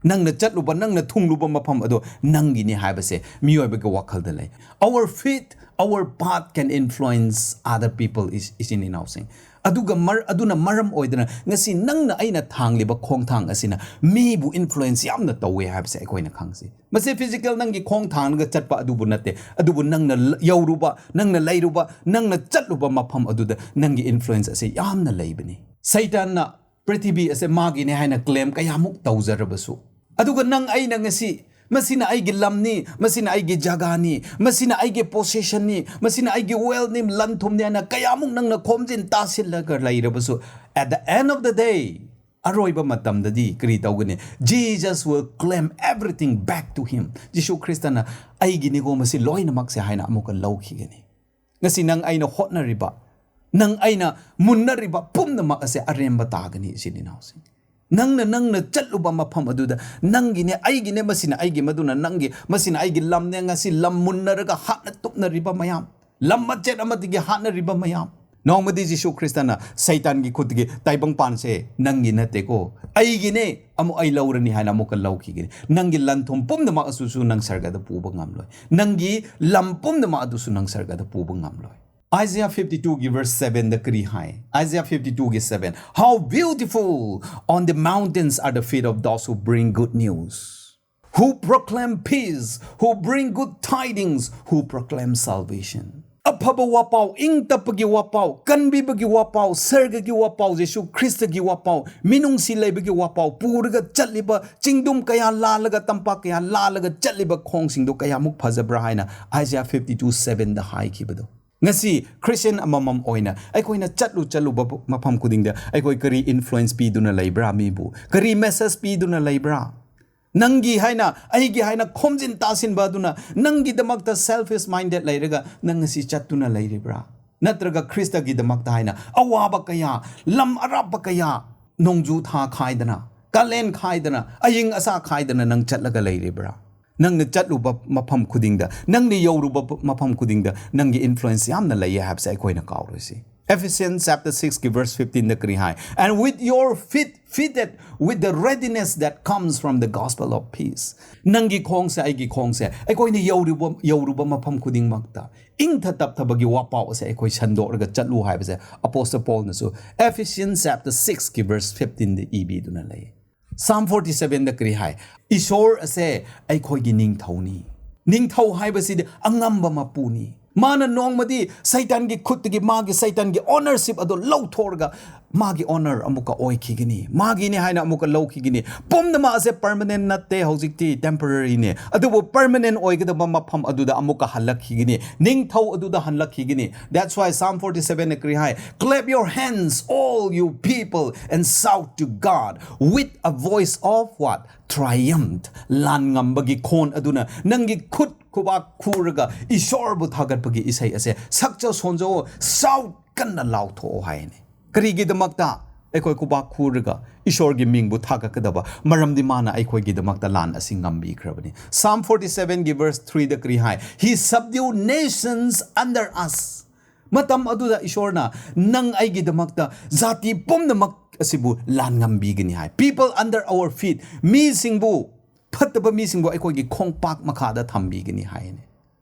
ꯅꯪꯅ ꯆꯠꯂꯨꯕ, ꯅꯪꯅ ꯊꯨꯡꯂꯨꯕ ꯃꯐꯝ ꯑꯗꯣ ꯅꯪꯒꯤꯅꯤ ꯍꯥꯏꯕꯁꯦ ꯃꯤꯑꯣꯏꯕꯒꯤ ꯋꯥꯈꯜꯗ ꯂꯩ꯫ Our feet, our path can influence other people, ꯏꯆꯤꯟ ꯏꯅꯥꯎꯁꯤꯡ꯫ ꯑꯗꯨꯒ ꯑꯗꯨꯅ ꯃꯔꯝ ꯑꯣꯏꯗꯅ ꯉꯁꯤ ꯅꯪꯅ ꯑꯩꯅ ꯊꯥꯡꯂꯤꯕ ꯈꯣꯡꯊꯥꯡ ꯑꯁꯤꯅ ꯃꯤꯕꯨ ꯏꯟꯐ꯭ꯂꯨꯌꯦꯟꯁ ꯌꯥꯝꯅ ꯇꯧꯋꯦ ꯍꯥꯏꯕꯁꯦ ꯑꯩꯈꯣꯏꯅ ꯈꯪꯁꯤ꯫ ꯃꯁꯤ ꯐꯤꯖꯤꯀꯦꯜ ꯅꯪꯒꯤ ꯈꯣꯡ ꯊꯥꯡꯂꯒ ꯆꯠꯄ ꯑꯗꯨꯕꯨ ꯅꯠꯇꯦ, ꯑꯗꯨꯕꯨ ꯅꯪꯅ ꯌꯧꯔꯨꯕ, ꯅꯪꯅ ꯂꯩꯔꯨꯕ, ꯅꯪꯅ ꯆꯠꯂꯨꯕ ꯃꯐꯝ ꯑꯗꯨꯗ ꯅꯪꯒꯤ ꯏꯟꯐ꯭ꯂꯨꯌꯦꯟꯁ ꯑꯁꯦ ꯌꯥꯝꯅ ꯂꯩꯕꯅꯤ꯫ ꯁꯩꯇꯥꯟꯅ ꯄ꯭ꯔꯤꯊꯤꯕꯤ ꯑꯁꯦ ꯃꯥꯒꯤꯅꯦ ꯍꯥꯏꯅ ꯀ꯭ꯂꯦꯝ ꯀꯌꯥꯃꯨꯛ ꯇꯧꯖꯔꯕꯁꯨ, ꯑꯗꯨꯒ ꯅꯪ ꯑꯩꯅ ꯉꯁꯤ ꯃꯁꯤꯅ ꯑꯩꯒꯤ ꯂꯝꯅꯤ, ꯃꯁꯤꯅ ꯑꯩꯒꯤ ꯖꯒꯥꯅꯤ, ꯃꯁꯤꯅ ꯑꯩꯒꯤ ꯄꯣꯁꯦꯁꯟꯅꯤ, ꯃꯁꯤꯅ ꯑꯩꯒꯤ ꯋꯦꯜꯅꯤ, ꯂꯟ ꯊꯨꯝꯅꯤ ꯍꯥꯏꯅ ꯀꯌꯥꯃꯨꯛ ꯅꯪꯅ ꯈꯣꯝꯖꯤꯟ ꯇꯥꯁꯤꯜꯂꯒ ꯂꯩꯔꯕꯁꯨ, at the end of the day, ꯑꯔꯣꯏꯕ ꯃꯇꯝꯗꯗꯤ ꯀꯔꯤ ꯇꯧꯒꯅꯤ? Jesus will claim everything back to him. ꯖꯤꯁꯨ ꯈ꯭ꯔꯤꯁꯇꯅ ꯑꯩꯒꯤꯅꯤꯀꯣ ꯃꯁꯤ ꯂꯣꯏꯅꯃꯛꯁꯦ ꯍꯥꯏꯅ ꯑꯃꯨꯛꯀ ꯂꯧꯈꯤꯒꯅꯤ꯫ ꯉꯁꯤ ꯅꯪ ꯑꯩꯅ ꯍꯣꯠꯅꯔꯤꯕ, ꯅꯪ ꯑꯩꯅ ꯃꯨꯟꯅꯔꯤꯕ ꯄꯨꯝꯅꯃꯛ ꯑꯁꯦ ꯑꯔꯦꯝꯕ ꯇꯥꯒꯅꯤ, ꯏꯆꯤꯟ ꯏꯅꯥꯎꯁꯤꯡ꯫ ꯅꯪꯅ, ꯅꯪꯅ ꯆꯠꯂꯨꯕ ꯃꯐꯝ ꯑꯗꯨꯗ ꯅꯪꯒꯤꯅꯦ, ꯑꯩꯒꯤꯅꯦ, ꯃꯁꯤꯅ ꯑꯩꯒꯤ, ꯃꯗꯨꯅ ꯅꯪꯒꯤ, ꯃꯁꯤꯅ ꯑꯩꯒꯤ ꯂꯝꯅꯦ, ꯉꯁꯤ ꯂꯝ ꯃꯨꯟꯅꯔꯒ ꯍꯥꯠꯅ ꯇꯨꯞꯅꯔꯤꯕ ꯃꯌꯥꯝ, ꯂꯝ ꯃꯆꯦꯠ ꯑꯃꯗꯒꯤ ꯍꯥꯠꯅꯔꯤꯕ ꯃꯌꯥꯝ꯫ ꯅꯣꯡꯃꯗꯤ ꯖꯤꯁꯨ ꯈ꯭ꯔꯤꯁꯇꯅ ꯁꯩꯇꯥꯟꯒꯤ ꯈꯨꯠꯇꯒꯤ ꯇꯥꯏꯕꯪꯄꯥꯟꯁꯦ ꯅꯪꯒꯤ ꯅꯠꯇꯦꯀꯣ, ꯑꯩꯒꯤꯅꯦ, ꯑꯃꯨꯛ ꯑꯩ ꯂꯧꯔꯅꯤ ꯍꯥꯏꯅ ꯑꯃꯨꯛꯀ ꯂꯧꯈꯤꯒꯅꯤ꯫ ꯅꯪꯒꯤ ꯂꯟ ꯊꯨꯝ ꯄꯨꯝꯅꯃꯛ ꯑꯁꯨꯁꯨ ꯅꯪ ꯁꯔꯒꯗ ꯄꯨꯕ ꯉꯝꯂꯣꯏ꯫ ꯅꯪꯒꯤ ꯂꯝ ꯄꯨꯝꯅꯃꯛ ꯑꯗꯨꯁꯨ ꯅꯪ ꯁꯔꯒꯗ ꯄꯨꯕ ꯉꯝꯂꯣꯏ꯫ Isaiah fifty two ꯒꯤ verse seven ꯗ ꯀꯔꯤ ꯍꯥꯏ? Isaiah fifty two ꯒꯤ seven, "How beautiful on the mountains are the feet of those who bring good news, who proclaim peace, who bring good tidings, who proclaim salvation." ꯑꯐꯕ ꯋꯥꯄꯥꯎ, ꯏꯪ ꯇꯞꯄꯒꯤ ꯋꯥꯄꯥꯎ, ꯀꯟꯕꯤꯕꯒꯤ ꯋꯥꯄꯥꯎ, ꯁꯔꯒꯒꯤ ꯋꯥꯄꯥꯎ, ꯖꯤꯁꯨ ꯈ꯭ꯔꯤꯁꯇꯒꯤ ꯋꯥꯄꯥꯎ, ꯃꯤꯅꯨꯡꯁꯤ ꯂꯩꯕꯒꯤ ꯋꯥꯄꯥꯎ ꯄꯨꯔꯒ ꯆꯠꯂꯤꯕ, ꯆꯤꯡꯗꯨꯝ ꯀꯌꯥ ꯂꯥꯜꯂꯒ, ꯇꯝꯄꯥꯛ ꯀꯌꯥ ꯂꯥꯜꯂꯒ ꯆꯠꯂꯤꯕ ꯈꯣꯡꯁꯤꯡꯗꯣ ꯀꯌꯥꯃꯨꯛ ꯐꯖꯕ꯭ꯔꯥ ꯍꯥꯏꯅ Isaiah fifty two seven ꯗ ꯍꯥꯏꯈꯤꯕꯗꯣ꯫ ꯉꯁꯤ ꯈ꯭ꯔꯤꯁꯇꯤꯌꯟ ꯑꯃꯃꯝ ꯑꯣꯏꯅ ꯑꯩꯈꯣꯏꯅ ꯆꯠꯂꯨ ꯆꯠꯂꯨꯕ ꯃꯐꯝ ꯈꯨꯗꯤꯡꯗ ꯑꯩꯈꯣꯏ ꯀꯔꯤ ꯏꯟꯐ꯭ꯂꯨꯌꯦꯟꯁ ꯄꯤꯗꯨꯅ ꯂꯩꯕ꯭ꯔꯥ? ꯃꯤꯕꯨ ꯀꯔꯤ ꯃꯦꯁꯦꯖ ꯄꯤꯗꯨꯅ ꯂꯩꯕ꯭ꯔꯥ? ꯅꯪꯒꯤ ꯍꯥꯏꯅ, ꯑꯩꯒꯤ ꯍꯥꯏꯅ ꯈꯣꯝꯖꯤꯟ ꯇꯥꯁꯤꯟꯕ ꯑꯗꯨꯅ ꯅꯪꯒꯤꯗꯃꯛꯇ ꯁꯦꯜꯐꯤꯁ ꯃꯥꯏꯟꯗꯦꯗ ꯂꯩꯔꯒ ꯅꯪ ꯉꯁꯤ ꯆꯠꯇꯨꯅ ꯂꯩꯔꯤꯕ꯭ꯔꯥ? ꯅꯠꯇ꯭ꯔꯒ ꯈ꯭ꯔꯤꯁꯇꯒꯤꯗꯃꯛꯇ ꯍꯥꯏꯅ ꯑꯋꯥꯕ ꯀꯌꯥ, ꯂꯝ ꯑꯔꯥꯞꯄ ꯀꯌꯥ, ꯅꯣꯡꯖꯨ ꯊꯥ ꯈꯥꯏꯗꯅ, ꯀꯥꯂꯦꯟ ꯈꯥꯏꯗꯅ, ꯑꯌꯤꯡ ꯑꯁꯥ ꯈꯥꯏꯗꯅ ꯅꯪ ꯆꯠꯂꯒ ꯂꯩꯔꯤꯕ꯭ꯔꯥ? ꯅꯪꯅ ꯆꯠꯂꯨꯕ ꯃꯐꯝ ꯈꯨꯗꯤꯡꯗ, ꯅꯪꯅ ꯌꯧꯔꯨꯕ ꯃꯐꯝ ꯈꯨꯗꯤꯡꯗ ꯅꯪꯒꯤ ꯏꯟꯐ꯭ꯂꯨꯌꯦꯟꯁ ꯌꯥꯝꯅ ꯂꯩꯌꯦ ꯍꯥꯏꯕꯁꯦ ꯑꯩꯈꯣꯏꯅ ꯀꯥꯎꯔꯣꯏꯁꯤ꯫ Ephesians chapter six ꯀꯤ verse fifteen ꯗ ꯀꯔꯤ ꯍꯥꯏ? "And with your feet fitted with the readiness that comes from the gospel of peace." ꯅꯪꯒꯤ ꯈꯣꯡꯁꯦ, ꯑꯩꯒꯤ ꯈꯣꯡꯁꯦ, ꯑꯩꯈꯣꯏꯅ ꯌꯧꯔꯨꯕ, ꯌꯧꯔꯨꯕ ꯃꯐꯝ ꯈꯨꯗꯤꯡꯃꯛꯇ ꯏꯪꯊ ꯇꯞꯊꯕꯒꯤ ꯋꯥꯄꯥꯎ ꯑꯁꯦ ꯑꯩꯈꯣꯏ ꯁꯟꯗꯣꯛꯂꯒ ꯆꯠꯂꯨ ꯍꯥꯏꯕꯁꯦ Apostle Paulꯅꯁꯨ Ephesians chapter six ꯀꯤ verse fifteen ꯗ ꯏꯕꯤꯗꯨꯅ ꯂꯩ꯫ Psalm forty seven ꯗ ꯀꯔꯤ ꯍꯥꯏ? "ꯏꯁꯣꯔ ꯑꯁꯦ ꯑꯩꯈꯣꯏꯒꯤ ꯅꯤꯡꯊꯧꯅꯤ꯫" ꯅꯤꯡꯊꯧ ꯍꯥꯏꯕꯁꯤꯗꯤ ꯑꯉꯝꯕ ꯃꯄꯨꯅꯤ꯫ ꯃꯥꯅ ꯅꯣꯡꯃꯗꯤ ꯁꯩꯇꯥꯟꯒꯤ ꯈꯨꯠꯇꯒꯤ, ꯃꯥꯒꯤ ꯁꯩꯇꯥꯟꯒꯤ ownership ꯑꯗꯨ ꯂꯧꯊꯣꯛꯑꯒ ꯃꯥꯒꯤ owner ꯑꯃꯨꯛꯀ ꯑꯣꯏꯈꯤꯒꯅꯤ, ꯃꯥꯒꯤꯅꯤ ꯍꯥꯏꯅ ꯑꯃꯨꯛꯀ ꯂꯧꯈꯤꯒꯅꯤ꯫ ꯄꯨꯝꯅꯃꯛ ꯑꯁꯦ permanent ꯅꯠꯇꯦ, ꯍꯧꯖꯤꯛꯇꯤ temporaryꯅꯤ꯫ ꯑꯗꯨꯕꯨ permanent ꯑꯣꯏꯒꯗꯕ ꯃꯐꯝ ꯑꯗꯨꯗ ꯑꯃꯨꯛꯀ ꯍꯜꯂꯛꯈꯤꯒꯅꯤ, ꯅꯤꯡꯊꯧ ꯑꯗꯨꯗ ꯍꯜꯂꯛꯈꯤꯒꯅꯤ꯫ That's why Psalm forty seven ꯅ ꯀꯔꯤ ꯍꯥꯏ? "Clap your hands, all you people, and shout to God with a voice of" what? "Triumph." ꯂꯥꯟ ꯉꯝꯕꯒꯤ ꯈꯣꯟ ꯑꯗꯨꯅ ꯅꯪꯒꯤ ꯈꯨꯠ ꯈꯨꯕꯥꯛ ꯈꯨꯔꯒ ꯏꯁꯣꯔꯕꯨ ꯊꯥꯒꯠꯄꯒꯤ ꯏꯁꯩ ꯑꯁꯦ ꯁꯛꯆ ꯁꯣꯟꯖꯧ, shout, ꯀꯟꯅ ꯂꯥꯎꯊꯣꯛꯑꯣ ꯍꯥꯏꯅꯤ꯫ ꯀꯔꯤꯒꯤꯗꯃꯛꯇ ꯑꯩꯈꯣꯏ ꯈꯨꯕꯥꯛ ꯈꯨꯔꯒ ꯏꯁꯣꯔꯒꯤ ꯃꯤꯡꯕꯨ ꯊꯥꯒꯠꯀꯗꯕ? ꯃꯔꯝꯗꯤ ꯃꯥꯅ ꯑꯩꯈꯣꯏꯒꯤꯗꯃꯛꯇ ꯂꯥꯟ ꯑꯁꯤ ꯉꯝꯕꯤꯈ꯭ꯔꯕꯅꯤ꯫ Psalm forty seven ꯒꯤ verse three ꯗ ꯀꯔꯤ ꯍꯥꯏ? "He subdue nations under us." ꯃꯇꯝ ꯑꯗꯨꯗ ꯏꯁꯣꯔꯅ ꯅꯪ ꯑꯩꯒꯤꯗꯃꯛꯇ ꯖꯥꯇꯤ ꯄꯨꯝꯅꯃꯛ ꯑꯁꯤꯕꯨ ꯂꯥꯟ ꯉꯝꯕꯤꯒꯅꯤ ꯍꯥꯏ꯫ "People under our feet." ꯃꯤꯁꯤꯡꯕꯨ, ꯐꯠꯇꯕ ꯃꯤꯁꯤꯡꯕꯨ ꯑꯩꯈꯣꯏꯒꯤ ꯈꯣꯡꯄꯥꯛ ꯃꯈꯥꯗ ꯊꯝꯕꯤꯒꯅꯤ ꯍꯥꯏꯅꯤ꯫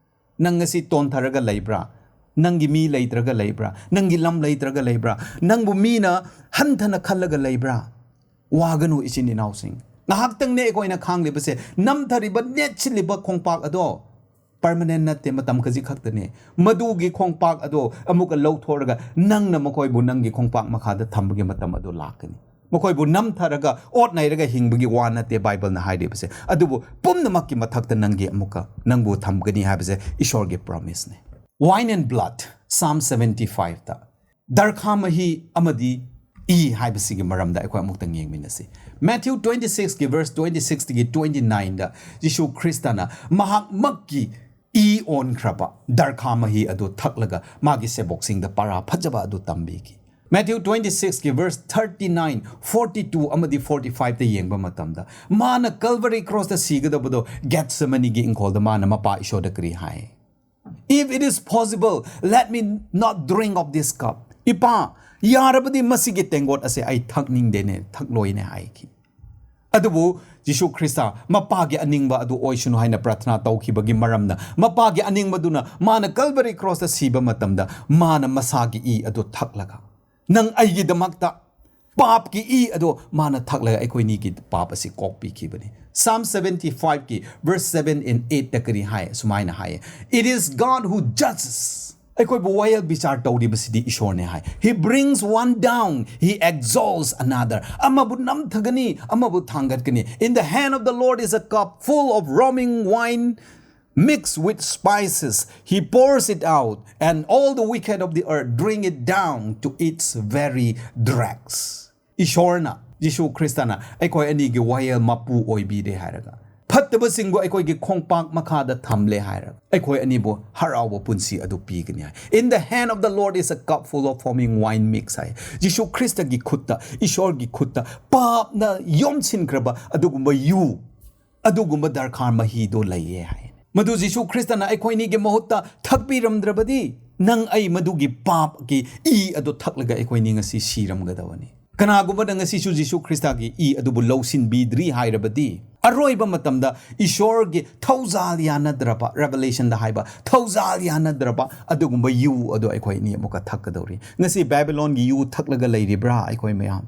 ꯅꯪ ꯉꯁꯤ ꯇꯣꯟꯊꯔꯒ ꯂꯩꯕ꯭ꯔꯥ? ꯅꯪꯒꯤ ꯃꯤ ꯂꯩꯇ꯭ꯔꯒ ꯂꯩꯕ꯭ꯔꯥ? ꯅꯪꯒꯤ ꯂꯝ ꯂꯩꯇ꯭ꯔꯒ ꯂꯩꯕ꯭ꯔꯥ? ꯅꯪꯕꯨ ꯃꯤꯅ ꯍꯟꯊꯅ ꯈꯜꯂꯒ ꯂꯩꯕ꯭ꯔꯥ? ꯋꯥꯒꯅꯨ, ꯏꯆꯤꯟ ꯏꯅꯥꯎꯁꯤꯡ꯫ ꯉꯥꯏꯍꯥꯛꯇꯪꯅꯦ ꯑꯩꯈꯣꯏꯅ ꯈꯥꯡꯂꯤꯕꯁꯦ, ꯅꯝꯊꯔꯤꯕ, ꯅꯦꯠꯁꯤꯜꯂꯤꯕ ꯈꯣꯡꯄꯥꯛ ꯑꯗꯣ permanent ꯅꯠꯇꯦ, ꯃꯇꯝ ꯈꯖꯤꯛ ꯈꯛꯇꯅꯦ꯫ ꯃꯗꯨꯒꯤ ꯈꯣꯡꯄꯥꯛ ꯑꯗꯣ ꯑꯃꯨꯛꯀ ꯂꯧꯊꯣꯛꯂꯒ ꯅꯪꯅ ꯃꯈꯣꯏꯕꯨ ꯅꯪꯒꯤ ꯈꯣꯡꯄꯥꯛ ꯃꯈꯥꯗ ꯊꯝꯕꯒꯤ ꯃꯇꯝ ꯑꯗꯨ ꯂꯥꯛꯀꯅꯤ꯫ ꯃꯈꯣꯏꯕꯨ ꯅꯝꯊꯔꯒ, ꯑꯣꯠ ꯅꯩꯔꯒ ꯍꯤꯡꯕꯒꯤ ꯋꯥ ꯅꯠꯇꯦ ꯕꯥꯏꯕꯜꯅ ꯍꯥꯏꯔꯤꯕꯁꯦ, ꯑꯗꯨꯕꯨ ꯄꯨꯝꯅꯃꯛꯀꯤ ꯃꯊꯛꯇ ꯅꯪꯒꯤ ꯑꯃꯨꯛꯀ, ꯅꯪꯕꯨ ꯊꯝꯒꯅꯤ ꯍꯥꯏꯕꯁꯦ ꯏꯁꯣꯔꯒꯤ promise ꯅꯤ꯫ Wine and blood, Psalm seventy five ꯇ꯫ ꯗꯔꯈꯥ ꯃꯍꯤ ꯑꯃꯗꯤ ꯏ ꯍꯥꯏꯕꯁꯤꯒꯤ ꯃꯔꯝꯗ ꯑꯩꯈꯣꯏ ꯑꯃꯨꯛꯇꯪ ꯌꯦꯡꯃꯤꯟꯅꯁꯤ꯫ Matthew twenty six ꯀꯤ verse twenty six ꯇꯒꯤ twenty nine ꯗ ꯖꯤꯁꯨ ꯈ꯭ꯔꯤꯁꯇꯅ ꯃꯍꯥꯛꯃꯛꯀꯤ ꯏ ꯑꯣꯟꯈ꯭ꯔꯕ ꯗꯔꯈꯥ ꯃꯍꯤ ꯑꯗꯨ ꯊꯛꯂꯒ ꯃꯥꯒꯤ ꯁꯦꯕꯣꯛꯁꯤꯡꯗ ꯄꯔꯥ ꯐꯖꯕ ꯑꯗꯨ ꯇꯝꯕꯤꯈꯤ꯫ Matthew twenty six ꯀꯤ verse thirty nine, forty two ꯑꯃꯗꯤ forty five ꯇ ꯌꯦꯡꯕ ꯃꯇꯝꯗ, ꯃꯥꯅ Calvary cross ꯇ ꯁꯤꯒꯗꯕꯗꯣ, ꯒꯦꯠꯁꯦꯃꯅꯤꯒꯤ ꯏꯪꯈꯣꯜꯗ ꯃꯥꯅ ꯃꯄꯥ ꯏꯁꯣꯔꯗ ꯀꯔꯤ ꯍꯥꯏ? "If it is possible, let me not drink of this cup." "ꯏꯄꯥ, ꯌꯥꯔꯕꯗꯤ ꯃꯁꯤꯒꯤ ꯇꯦꯡꯀꯣꯠ ꯑꯁꯦ ꯑꯩ ꯊꯛꯅꯤꯡꯗꯦꯅꯦ, ꯊꯛꯂꯣꯏꯅꯦ" ꯍꯥꯏꯈꯤ꯫ ꯑꯗꯨꯕꯨ ꯖꯤꯁꯨ ꯈ꯭ꯔꯤꯁꯇ ꯃꯄꯥꯒꯤ ꯑꯅꯤꯡꯕ ꯑꯗꯨ ꯑꯣꯏꯁꯅꯨ ꯍꯥꯏꯅ ꯄ꯭ꯔꯊꯅꯥ ꯇꯧꯈꯤꯕꯒꯤ ꯃꯔꯝꯅ, ꯃꯄꯥꯒꯤ ꯑꯅꯤꯡꯕꯗꯨꯅ ꯃꯥꯅ ꯀꯜꯕꯔꯤ ꯀ꯭ꯔꯣꯁꯇ ꯁꯤꯕ ꯃꯇꯝꯗ ꯃꯥꯅ ꯃꯁꯥꯒꯤ ꯏ ꯑꯗꯨ ꯊꯛꯂꯒ, ꯅꯪ ꯑꯩꯒꯤꯗꯃꯛꯇ ꯄꯥꯞꯀꯤ ꯏ ꯑꯗꯣ ꯃꯥꯅ ꯊꯛꯂꯒ ꯑꯩꯈꯣꯏꯅꯤꯒꯤ ꯄꯥꯞ ꯑꯁꯤ ꯀꯣꯛꯄꯤꯈꯤꯕꯅꯤ꯫ Psalm seventy five ꯀꯤ verse seven and eight ꯇ ꯀꯔꯤ ꯍꯥꯏ? ꯁꯨꯃꯥꯏꯅ ꯍꯥꯏꯌꯦ, "It is God who judges." ꯑꯩꯈꯣꯏꯕꯨ ꯋꯥꯌꯦꯜ ꯕꯤꯆꯥꯔ ꯇꯧꯔꯤꯕꯁꯤꯗꯤ ꯏꯁꯣꯔꯅꯦ ꯍꯥꯏ꯫ "He brings one down, he exalts another." ꯑꯃꯕꯨ ꯅꯝꯊꯒꯅꯤ, ꯑꯃꯕꯨ ꯊꯥꯡꯒꯠꯀꯅꯤ꯫ "In the hand of the Lord is a cup full of roaming wine mixed with spices. He pours it out, and all the wicked of the earth drink it down to its very dregs." ꯏꯁꯣꯔꯅ, ꯖꯤꯁꯨ ꯈ꯭ꯔꯤꯁꯇꯅ ꯑꯩꯈꯣꯏ ꯑꯅꯤꯒꯤ ꯋꯥꯌꯦꯜ ꯃꯄꯨ ꯑꯣꯏꯕꯤꯔꯦ ꯍꯥꯏꯔꯒ, ꯐꯠꯇꯕꯁꯤꯡꯕꯨ ꯑꯩꯈꯣꯏꯒꯤ ꯈꯣꯡꯄꯥꯛ ꯃꯈꯥꯗ ꯊꯝꯂꯦ ꯍꯥꯏꯔꯒ, ꯑꯩꯈꯣꯏ ꯑꯅꯤꯕꯨ ꯍꯔꯥꯎꯕ ꯄꯨꯟꯁꯤ ꯑꯗꯨ ꯄꯤꯒꯅꯤ ꯍꯥꯏ꯫ "In the hand of the Lord is a cup full of foaming wine mix" ꯍꯥꯏ꯫ ꯖꯤꯁꯨ ꯈ꯭ꯔꯤꯁꯇꯒꯤ ꯈꯨꯠꯇ, ꯏꯁꯣꯔꯒꯤ ꯈꯨꯠꯇ ꯄꯥꯞꯅ ꯌꯣꯝꯁꯤꯟꯈ꯭ꯔꯕ ꯑꯗꯨꯒꯨꯝꯕ ꯌꯨ, ꯑꯗꯨꯒꯨꯝꯕ ꯗꯔꯀꯥꯔ ꯃꯍꯤꯗꯣ ꯂꯩꯌꯦ ꯍꯥꯏ꯫ ꯃꯗꯨ ꯖꯤꯁꯨ ꯈ꯭ꯔꯤꯁꯇꯅ ꯑꯩꯈꯣꯏꯅꯤꯒꯤ ꯃꯍꯨꯠꯇ ꯊꯛꯄꯤꯔꯝꯗ꯭ꯔꯕꯗꯤ, ꯅꯪ ꯑꯩ ꯃꯗꯨꯒꯤ ꯄꯥꯞꯀꯤ ꯏ ꯑꯗꯨ ꯊꯛꯂꯒ ꯑꯩꯈꯣꯏꯅꯤ ꯉꯁꯤ ꯁꯤꯔꯝꯒꯗꯕꯅꯤ꯫ ꯀꯅꯥꯒꯨꯝꯕꯅ ꯉꯁꯤꯁꯨ ꯖꯤꯁꯨ ꯈ꯭ꯔꯤꯁꯇꯒꯤ ꯏ ꯑꯗꯨꯕꯨ ꯂꯧꯁꯤꯟꯕꯤꯗ꯭ꯔꯤ ꯍꯥꯏꯔꯕꯗꯤ, ꯑꯔꯣꯏꯕ ꯃꯇꯝꯗ ꯏꯁꯣꯔꯒꯤ ꯊꯧꯖꯥꯜ ꯌꯥꯅꯗ꯭ꯔꯕ, Revelation ꯗ ꯍꯥꯏꯕ ꯊꯧꯖꯥꯜ ꯌꯥꯅꯗ꯭ꯔꯕ ꯑꯗꯨꯒꯨꯝꯕ ꯌꯨ ꯑꯗꯨ ꯑꯩꯈꯣꯏ ꯑꯅꯤ ꯑꯃꯨꯛꯀ ꯊꯛꯀꯗꯧꯔꯤ꯫ ꯉꯁꯤ ꯕꯦꯕꯤꯂꯣꯟꯒꯤ ꯌꯨ ꯊꯛꯂꯒ ꯂꯩꯔꯤꯕ꯭ꯔꯥ ꯑꯩꯈꯣꯏ ꯃꯌꯥꯝ?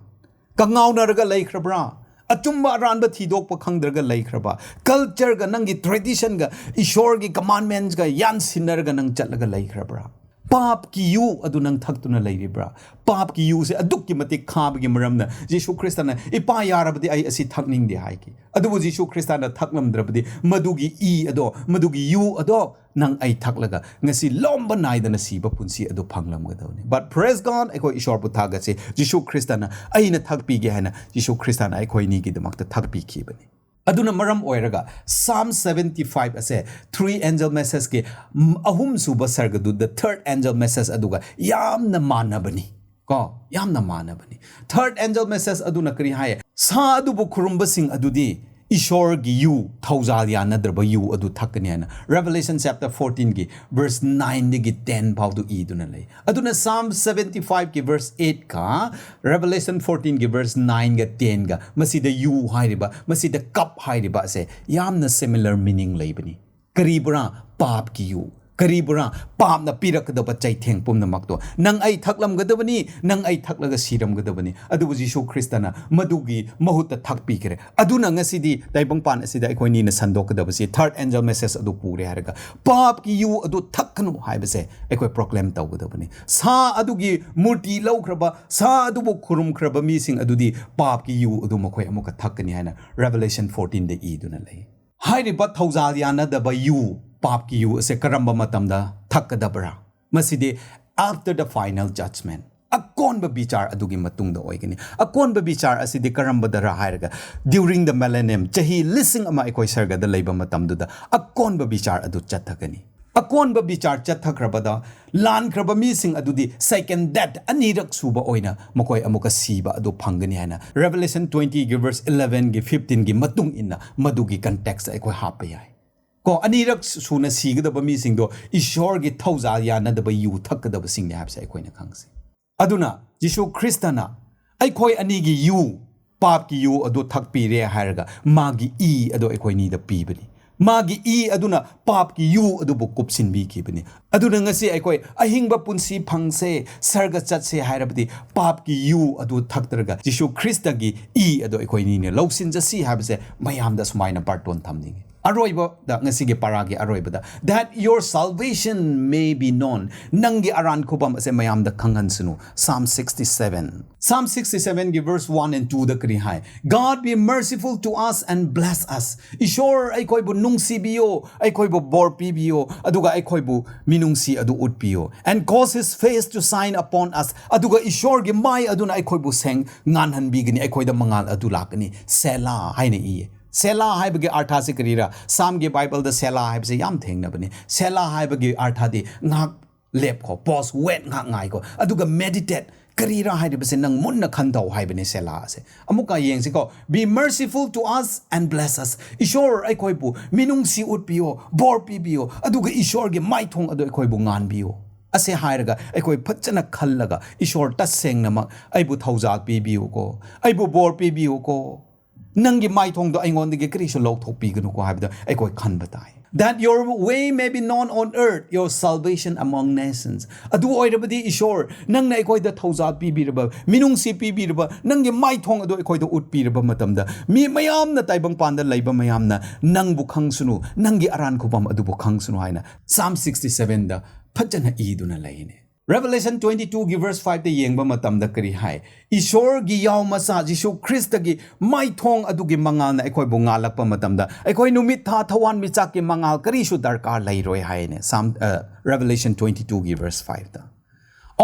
ꯀꯉꯥꯎꯅꯔꯒ ꯂꯩꯈ꯭ꯔꯕ꯭ꯔꯥ? ꯑꯆꯨꯝꯕ ꯑꯔꯥꯟꯕ ꯊꯤꯗꯣꯛꯄ ꯈꯪꯗ꯭ꯔꯒ ꯂꯩꯈ꯭ꯔꯕ? Culture ꯒ ꯅꯪꯒꯤ tradition ꯒ ꯏꯁꯣꯔꯒꯤ commandments ꯒ ꯌꯥꯟꯁꯤꯟꯅꯔꯒ ꯅꯪ ꯆꯠꯂꯒ ꯂꯩꯈ꯭ꯔꯕ꯭ꯔꯥ? ꯄꯥꯞꯀꯤ ꯌꯨ ꯑꯗꯨ ꯅꯪ ꯊꯛꯇꯨꯅ ꯂꯩꯔꯤꯕ꯭ꯔꯥ? ꯄꯥꯞꯀꯤ ꯌꯨꯁꯦ ꯑꯗꯨꯛꯀꯤ ꯃꯇꯤꯛ ꯈꯥꯕꯒꯤ ꯃꯔꯝꯅ ꯖꯤꯁꯨ ꯈ꯭ꯔꯤꯁꯇꯅ, "ꯏꯄꯥ, ꯌꯥꯔꯕꯗꯤ ꯑꯩ ꯑꯁꯤ ꯊꯛꯅꯤꯡꯗꯦ" ꯍꯥꯏꯈꯤ꯫ ꯑꯗꯨꯕꯨ ꯖꯤꯁꯨ ꯈ꯭ꯔꯤꯁꯇꯅ ꯊꯛꯂꯝꯗ꯭ꯔꯕꯗꯤ ꯃꯗꯨꯒꯤ ꯏ ꯑꯗꯣ, ꯃꯗꯨꯒꯤ ꯌꯨ ꯑꯗꯣ ꯅꯪ ꯑꯩ ꯊꯛꯂꯒ ꯉꯁꯤ ꯂꯣꯝꯕ ꯅꯥꯏꯗꯅ ꯁꯤꯕ ꯄꯨꯟꯁꯤ ꯑꯗꯨ ꯐꯪꯂꯝꯒꯗꯕꯅꯤ꯫ But praise God, ꯑꯩꯈꯣꯏ ꯏꯁꯣꯔꯕꯨ ꯊꯥꯒꯠꯁꯤ, ꯖꯤꯁꯨ ꯈ꯭ꯔꯤꯁꯇꯅ ꯑꯩꯅ ꯊꯛꯄꯤꯒꯦ ꯍꯥꯏꯅ ꯖꯤꯁꯨ ꯈ꯭ꯔꯤꯁꯇꯅ ꯑꯩꯈꯣꯏꯅꯤꯒꯤꯗꯃꯛꯇ ꯊꯛꯄꯤꯈꯤꯕꯅꯤ꯫ ꯑꯗꯨꯅ ꯃꯔꯝ ꯑꯣꯏꯔꯒ Psalm seventy five ꯑꯁꯦ three angel message ꯀꯤ, ꯎꯝ, ꯑꯍꯨꯝꯁꯨꯕ ꯁꯔꯒꯗꯨꯗ third angel message ꯑꯗꯨꯒ ꯌꯥꯝꯅ ꯃꯥꯟꯅꯕꯅꯤ꯫ ꯀꯣ, ꯌꯥꯝꯅ ꯃꯥꯟꯅꯕꯅꯤ꯫ Third angel message ꯑꯗꯨꯅ ꯀꯔꯤ ꯍꯥꯏ? "ꯁꯥ ꯑꯗꯨꯕꯨ ꯈꯨꯔꯨꯝꯕꯁꯤꯡ ꯑꯗꯨꯗꯤ ꯏꯁꯣꯔꯒꯤ ꯌꯨ, ꯊꯧꯖꯥꯜ ꯌꯥꯅꯗ꯭ꯔꯕ ꯌꯨ ꯑꯗꯨ ꯊꯛꯀꯅꯤ ꯍꯥꯏꯅ Revelation chapter fourteenꯒꯤ verse nineꯗꯒꯤ ten ꯐꯥꯎꯗꯨ ꯏꯗꯨꯅ ꯂꯩ꯫ ꯑꯗꯨꯅ Psalm seventy fiveꯀꯤ verse eightꯀ Revelation fourteenꯒꯤ verse nineꯒ tenꯒ, ꯃꯁꯤꯗ ꯌꯨ ꯍꯥꯏꯔꯤꯕ, ꯃꯁꯤꯗ ꯀꯞ ꯍꯥꯏꯔꯤꯕ ꯑꯁꯦ ꯌꯥꯝꯅ similar meaning ꯂꯩꯕꯅꯤ꯫ ꯀꯔꯤꯕꯨꯔꯥ? ꯄꯥꯞꯀꯤ ꯌꯨ꯫ ꯀꯔꯤꯕꯨꯔꯥ? ꯄꯥꯞꯅ ꯄꯤꯔꯛꯀꯗꯕ ꯆꯩꯊꯦꯡ ꯄꯨꯝꯅꯃꯛꯇꯣ꯫ ꯅꯪ ꯑꯩ ꯊꯛꯂꯝꯒꯗꯕꯅꯤ, ꯅꯪ ꯑꯩ ꯊꯛꯂꯒ ꯁꯤꯔꯝꯒꯗꯕꯅꯤ꯫ ꯑꯗꯨꯕꯨ ꯖꯤꯁꯨ ꯈ꯭ꯔꯤꯁꯇꯅ ꯃꯗꯨꯒꯤ ꯃꯍꯨꯠꯇ ꯊꯛꯄꯤꯈ꯭ꯔꯦ꯫ ꯑꯗꯨꯅ ꯉꯁꯤꯗꯤ ꯇꯥꯏꯕꯪꯄꯥꯟ ꯑꯁꯤꯗ ꯑꯩꯈꯣꯏꯅꯤꯅ ꯁꯟꯗꯣꯛꯀꯗꯕꯁꯤ third angel message ꯑꯗꯨ ꯄꯨꯔꯦ ꯍꯥꯏꯔꯒ ꯄꯥꯞꯀꯤ ꯌꯨ ꯑꯗꯨ ꯊꯛꯀꯅꯨ ꯍꯥꯏꯕꯁꯦ ꯑꯩꯈꯣꯏ proclaim ꯇꯧꯒꯗꯕꯅꯤ꯫ ꯁꯥ ꯑꯗꯨꯒꯤ ꯃꯨꯔꯇꯤ ꯂꯧꯈ꯭ꯔꯕ, ꯁꯥ ꯑꯗꯨꯕꯨ ꯈꯨꯔꯨꯝꯈ꯭ꯔꯕ ꯃꯤꯁꯤꯡ ꯑꯗꯨꯗꯤ ꯄꯥꯞꯀꯤ ꯌꯨ ꯑꯗꯨ ꯃꯈꯣꯏ ꯑꯃꯨꯛꯀ ꯊꯛꯀꯅꯤ ꯍꯥꯏꯅ Revelation fourteenꯗ ꯏꯗꯨꯅ ꯂꯩ꯫ ꯍꯥꯏꯔꯤꯕ ꯊꯧꯖꯥꯜ ꯌꯥꯅꯗꯕ ꯌꯨ, ꯄꯥꯞꯀꯤ ꯌꯨ ꯑꯁꯦ ꯀꯔꯝꯕ ꯃꯇꯝꯗ ꯊꯛꯀꯗꯕ꯭ꯔꯥ? ꯃꯁꯤꯗꯤ after the final judgment, ꯑꯀꯣꯟꯕ ꯕꯤꯆꯥꯔ ꯑꯗꯨꯒꯤ ꯃꯇꯨꯡꯗ ꯑꯣꯏꯒꯅꯤ꯫ ꯑꯀꯣꯟꯕ ꯕꯤꯆꯥꯔ ꯑꯁꯤꯗꯤ ꯀꯔꯝꯕꯗꯔ ꯍꯥꯏꯔꯒ, during the millennium, ꯆꯍꯤ ꯂꯤꯁꯤꯡ ꯑꯃ ꯑꯩꯈꯣꯏ ꯁꯔꯒꯗ ꯂꯩꯕ ꯃꯇꯝꯗꯨꯗ ꯑꯀꯣꯟꯕ ꯕꯤꯆꯥꯔ ꯑꯗꯨ ꯆꯠꯊꯒꯅꯤ꯫ ꯑꯀꯣꯟꯕ ꯕꯤꯆꯥꯔ ꯆꯠꯊꯈ꯭ꯔꯕꯗ ꯂꯥꯟꯈ꯭ꯔꯕ ꯃꯤꯁꯤꯡ ꯑꯗꯨꯗꯤ second death, ꯑꯅꯤꯔꯛ ꯁꯨꯕ ꯑꯣꯏꯅ ꯃꯈꯣꯏ ꯑꯃꯨꯛꯀ ꯁꯤꯕ ꯑꯗꯨ ꯐꯪꯒꯅꯤ ꯍꯥꯏꯅ Revelation twentyꯒꯤ verse elevenꯒꯤ fifteenꯒꯤ ꯃꯇꯨꯡ ꯏꯟꯅ ꯃꯗꯨꯒꯤ context ꯑꯩꯈꯣꯏ ꯍꯥꯞꯄ ꯌꯥꯏ꯫ ꯀꯣ, ꯑꯅꯤꯔꯛ ꯁꯨꯅ ꯁꯤꯒꯗꯕ ꯃꯤꯁꯤꯡꯗꯣ ꯏꯁꯣꯔꯒꯤ ꯊꯧꯖꯥꯜ ꯌꯥꯅꯗꯕ ꯌꯨ ꯊꯛꯀꯗꯕꯁꯤꯡꯅꯤ ꯍꯥꯏꯕꯁꯦ ꯑꯩꯈꯣꯏꯅ ꯈꯪꯁꯤ꯫ ꯑꯗꯨꯅ ꯖꯤꯁꯨ ꯈ꯭ꯔꯤꯁꯇꯅ ꯑꯩꯈꯣꯏ ꯑꯅꯤꯒꯤ ꯌꯨ, ꯄꯥꯞꯀꯤ ꯌꯨ ꯑꯗꯨ ꯊꯛꯄꯤꯔꯦ ꯍꯥꯏꯔꯒ ꯃꯥꯒꯤ ꯏ ꯑꯗꯨ ꯑꯩꯈꯣꯏꯅꯤꯗ ꯄꯤꯕꯅꯤ꯫ ꯃꯥꯒꯤ ꯏ ꯑꯗꯨꯅ ꯄꯥꯞꯀꯤ ꯌꯨ ꯑꯗꯨꯕꯨ ꯀꯨꯞꯁꯤꯟꯕꯤꯈꯤꯕꯅꯤ꯫ ꯑꯗꯨꯅ ꯉꯁꯤ ꯑꯩꯈꯣꯏ ꯑꯍꯤꯡꯕ ꯄꯨꯟꯁꯤ ꯐꯪꯁꯦ, ꯁꯔꯒ ꯆꯠꯁꯦ ꯍꯥꯏꯔꯕꯗꯤ ꯄꯥꯞꯀꯤ ꯌꯨ ꯑꯗꯨ ꯊꯛꯇ꯭ꯔꯒ ꯖꯤꯁꯨ ꯈ꯭ꯔꯤꯁꯇꯒꯤ ꯏ ꯑꯗꯨ ꯑꯩꯈꯣꯏꯅꯤꯅ ꯂꯧꯁꯤꯟꯖꯁꯤ ꯍꯥꯏꯕꯁꯦ ꯃꯌꯥꯝꯗ ꯁꯨꯃꯥꯏꯅ ꯕꯥꯔꯇꯣꯟ ꯊꯝꯅꯤꯡꯉꯤ꯫ ꯑꯔꯣꯏꯕꯗ, ꯉꯁꯤꯒꯤ ꯄꯥꯔꯥꯒꯤ ꯑꯔꯣꯏꯕꯗ, that your salvation may be known, ꯅꯪꯒꯤ ꯑꯔꯥꯟ ꯈꯨꯕꯝ ꯑꯁꯦ ꯃꯌꯥꯝꯗ ꯈꯪꯍꯟꯁꯅꯨ꯫ Psalm sixty seven, Psalm sixty sevenꯒꯤ verse one and twoꯗ ꯀꯔꯤ ꯍꯥꯏ? God be merciful to us and bless us. ꯏꯁꯣꯔ ꯑꯩꯈꯣꯏꯕꯨ ꯅꯨꯡꯁꯤꯕꯤꯌꯣ, ꯑꯩꯈꯣꯏꯕꯨ ꯕꯣꯔ ꯄꯤꯕꯤꯌꯣ, ꯑꯗꯨꯒ ꯑꯩꯈꯣꯏꯕꯨ ꯃꯤꯅꯨꯡꯁꯤ ꯑꯗꯨ ꯎꯠꯄꯤꯌꯣ꯫ And cause his face to shine upon us, ꯑꯗꯨꯒ ꯏꯁꯣꯔꯒꯤ ꯃꯥꯏ ꯑꯗꯨꯅ ꯑꯩꯈꯣꯏꯕꯨ ꯁꯦꯡ ꯉꯥꯟꯍꯟꯕꯤꯒꯅꯤ, ꯑꯩꯈꯣꯏꯗ ꯃꯉꯥꯜ ꯑꯗꯨ ꯂꯥꯛꯀꯅꯤ꯫ ꯁꯦꯂꯥ ꯍꯥꯏꯅ ꯏꯌꯦ꯫ ꯁꯦꯂꯥ ꯍꯥꯏꯕꯒꯤ ꯑꯔꯊꯁꯤ ꯀꯔꯤꯔꯥ? ꯁꯥꯝꯒꯤ ꯕꯥꯏꯕꯜꯗ ꯁꯦꯂꯥ ꯍꯥꯏꯕꯁꯦ ꯌꯥꯝ ꯊꯦꯡꯅꯕꯅꯤ꯫ ꯁꯦꯂꯥ ꯍꯥꯏꯕꯒꯤ ꯑꯔꯊꯗꯤ ꯉꯥꯏꯍꯥꯛ ꯂꯦꯞꯈꯣ, pause, wait, ꯉꯥꯏꯍꯥꯛ ꯉꯥꯏꯈꯣ, ꯑꯗꯨꯒ meditate, ꯀꯔꯤꯔꯥ ꯍꯥꯏꯔꯤꯕꯁꯦ ꯅꯪ ꯃꯨꯟꯅ ꯈꯟꯊꯧ ꯍꯥꯏꯕꯅꯦ ꯁꯦꯂꯥ ꯑꯁꯦ꯫ ꯑꯃꯨꯛꯀ ꯌꯦꯡꯁꯤꯀꯣ, "Be merciful to us and bless us." ꯏꯁꯣꯔ, ꯑꯩꯈꯣꯏꯕꯨ ꯃꯤꯅꯨꯡꯁꯤ ꯎꯠꯄꯤꯌꯣ, ꯕꯣꯔ ꯄꯤꯕꯤꯌꯣ, ꯑꯗꯨꯒ ꯏꯁꯣꯔꯒꯤ ꯃꯥꯏꯊꯣꯡ ꯑꯗꯨ ꯑꯩꯈꯣꯏꯕꯨ ꯉꯥꯟꯕꯤꯌꯣ꯫ ꯑꯁꯦ ꯍꯥꯏꯔꯒ ꯑꯩꯈꯣꯏ ꯐꯖꯅ ꯈꯜꯂꯒ, "ꯏꯁꯣꯔ, ꯇꯁꯦꯡꯅꯃꯛ ꯑꯩꯕꯨ ꯊꯧꯖꯥꯜ ꯄꯤꯕꯤꯌꯨꯀꯣ, ꯑꯩꯕꯨ ꯕꯣꯔ ꯄꯤꯕꯤꯌꯨꯀꯣ, ꯅꯪꯒꯤ ꯃꯥꯏꯊꯣꯡꯗꯣ ꯑꯩꯉꯣꯟꯗꯒꯤ ꯀꯔꯤꯁꯨ ꯂꯧꯊꯣꯛꯄꯤꯒꯅꯨꯀꯣ" ꯍꯥꯏꯕꯗꯣ ꯑꯩꯈꯣꯏ ꯈꯟꯕ ꯇꯥꯏ꯫ "That your way may be known on earth, your salvation among nations." ꯑꯗꯨ ꯑꯣꯏꯔꯕꯗꯤ ꯏꯁꯣꯔ, ꯅꯪꯅ ꯑꯩꯈꯣꯏꯗ ꯊꯧꯖꯥꯜ ꯄꯤꯕꯤꯔꯕ, ꯃꯤꯅꯨꯡꯁꯤ ꯄꯤꯕꯤꯔꯕ, ꯅꯪꯒꯤ ꯃꯥꯏꯊꯣꯡ ꯑꯗꯨ ꯑꯩꯈꯣꯏꯗ ꯎꯠꯄꯤꯔꯕ ꯃꯇꯝꯗ, ꯃꯤ ꯃꯌꯥꯝꯅ ꯇꯥꯏꯕꯪꯄꯥꯟꯗ ꯂꯩꯕ ꯃꯌꯥꯝꯅ ꯅꯪꯕꯨ ꯈꯪꯁꯅꯨ, ꯅꯪꯒꯤ ꯑꯔꯥꯟ ꯈꯨꯕꯝ ꯑꯗꯨꯕꯨ ꯈꯪꯁꯅꯨ ꯍꯥꯏꯅ Psalm sixty sevenꯗ ꯐꯖꯅ ꯏꯗꯨꯅ ꯂꯩꯅꯦ꯫ Revelation twenty twoꯒꯤ verse fiveꯇ ꯌꯦꯡꯕ ꯃꯇꯝꯗ ꯀꯔꯤ ꯍꯥꯏ? ꯏꯁꯣꯔꯒꯤ ꯌꯥꯎ ꯃꯆꯥ ꯖꯤꯁꯨ ꯈ꯭ꯔꯤꯁꯇꯒꯤ ꯃꯥꯏꯊꯣꯡ ꯑꯗꯨꯒꯤ ꯃꯉꯥꯜꯅ ꯑꯩꯈꯣꯏꯕꯨ ꯉꯥꯜꯂꯛꯄ ꯃꯇꯝꯗ, ꯑꯩꯈꯣꯏ ꯅꯨꯃꯤꯠ, ꯊꯥ, ꯊꯋꯥꯟꯃꯤꯆꯥꯛꯀꯤ ꯃꯉꯥꯜ ꯀꯔꯤꯁꯨ ꯗꯔꯀꯥꯔ ꯂꯩꯔꯣꯏ ꯍꯥꯏꯅꯦ꯫ Psalm, ꯑ, Revelation twenty twoꯒꯤ verse fiveꯇ꯫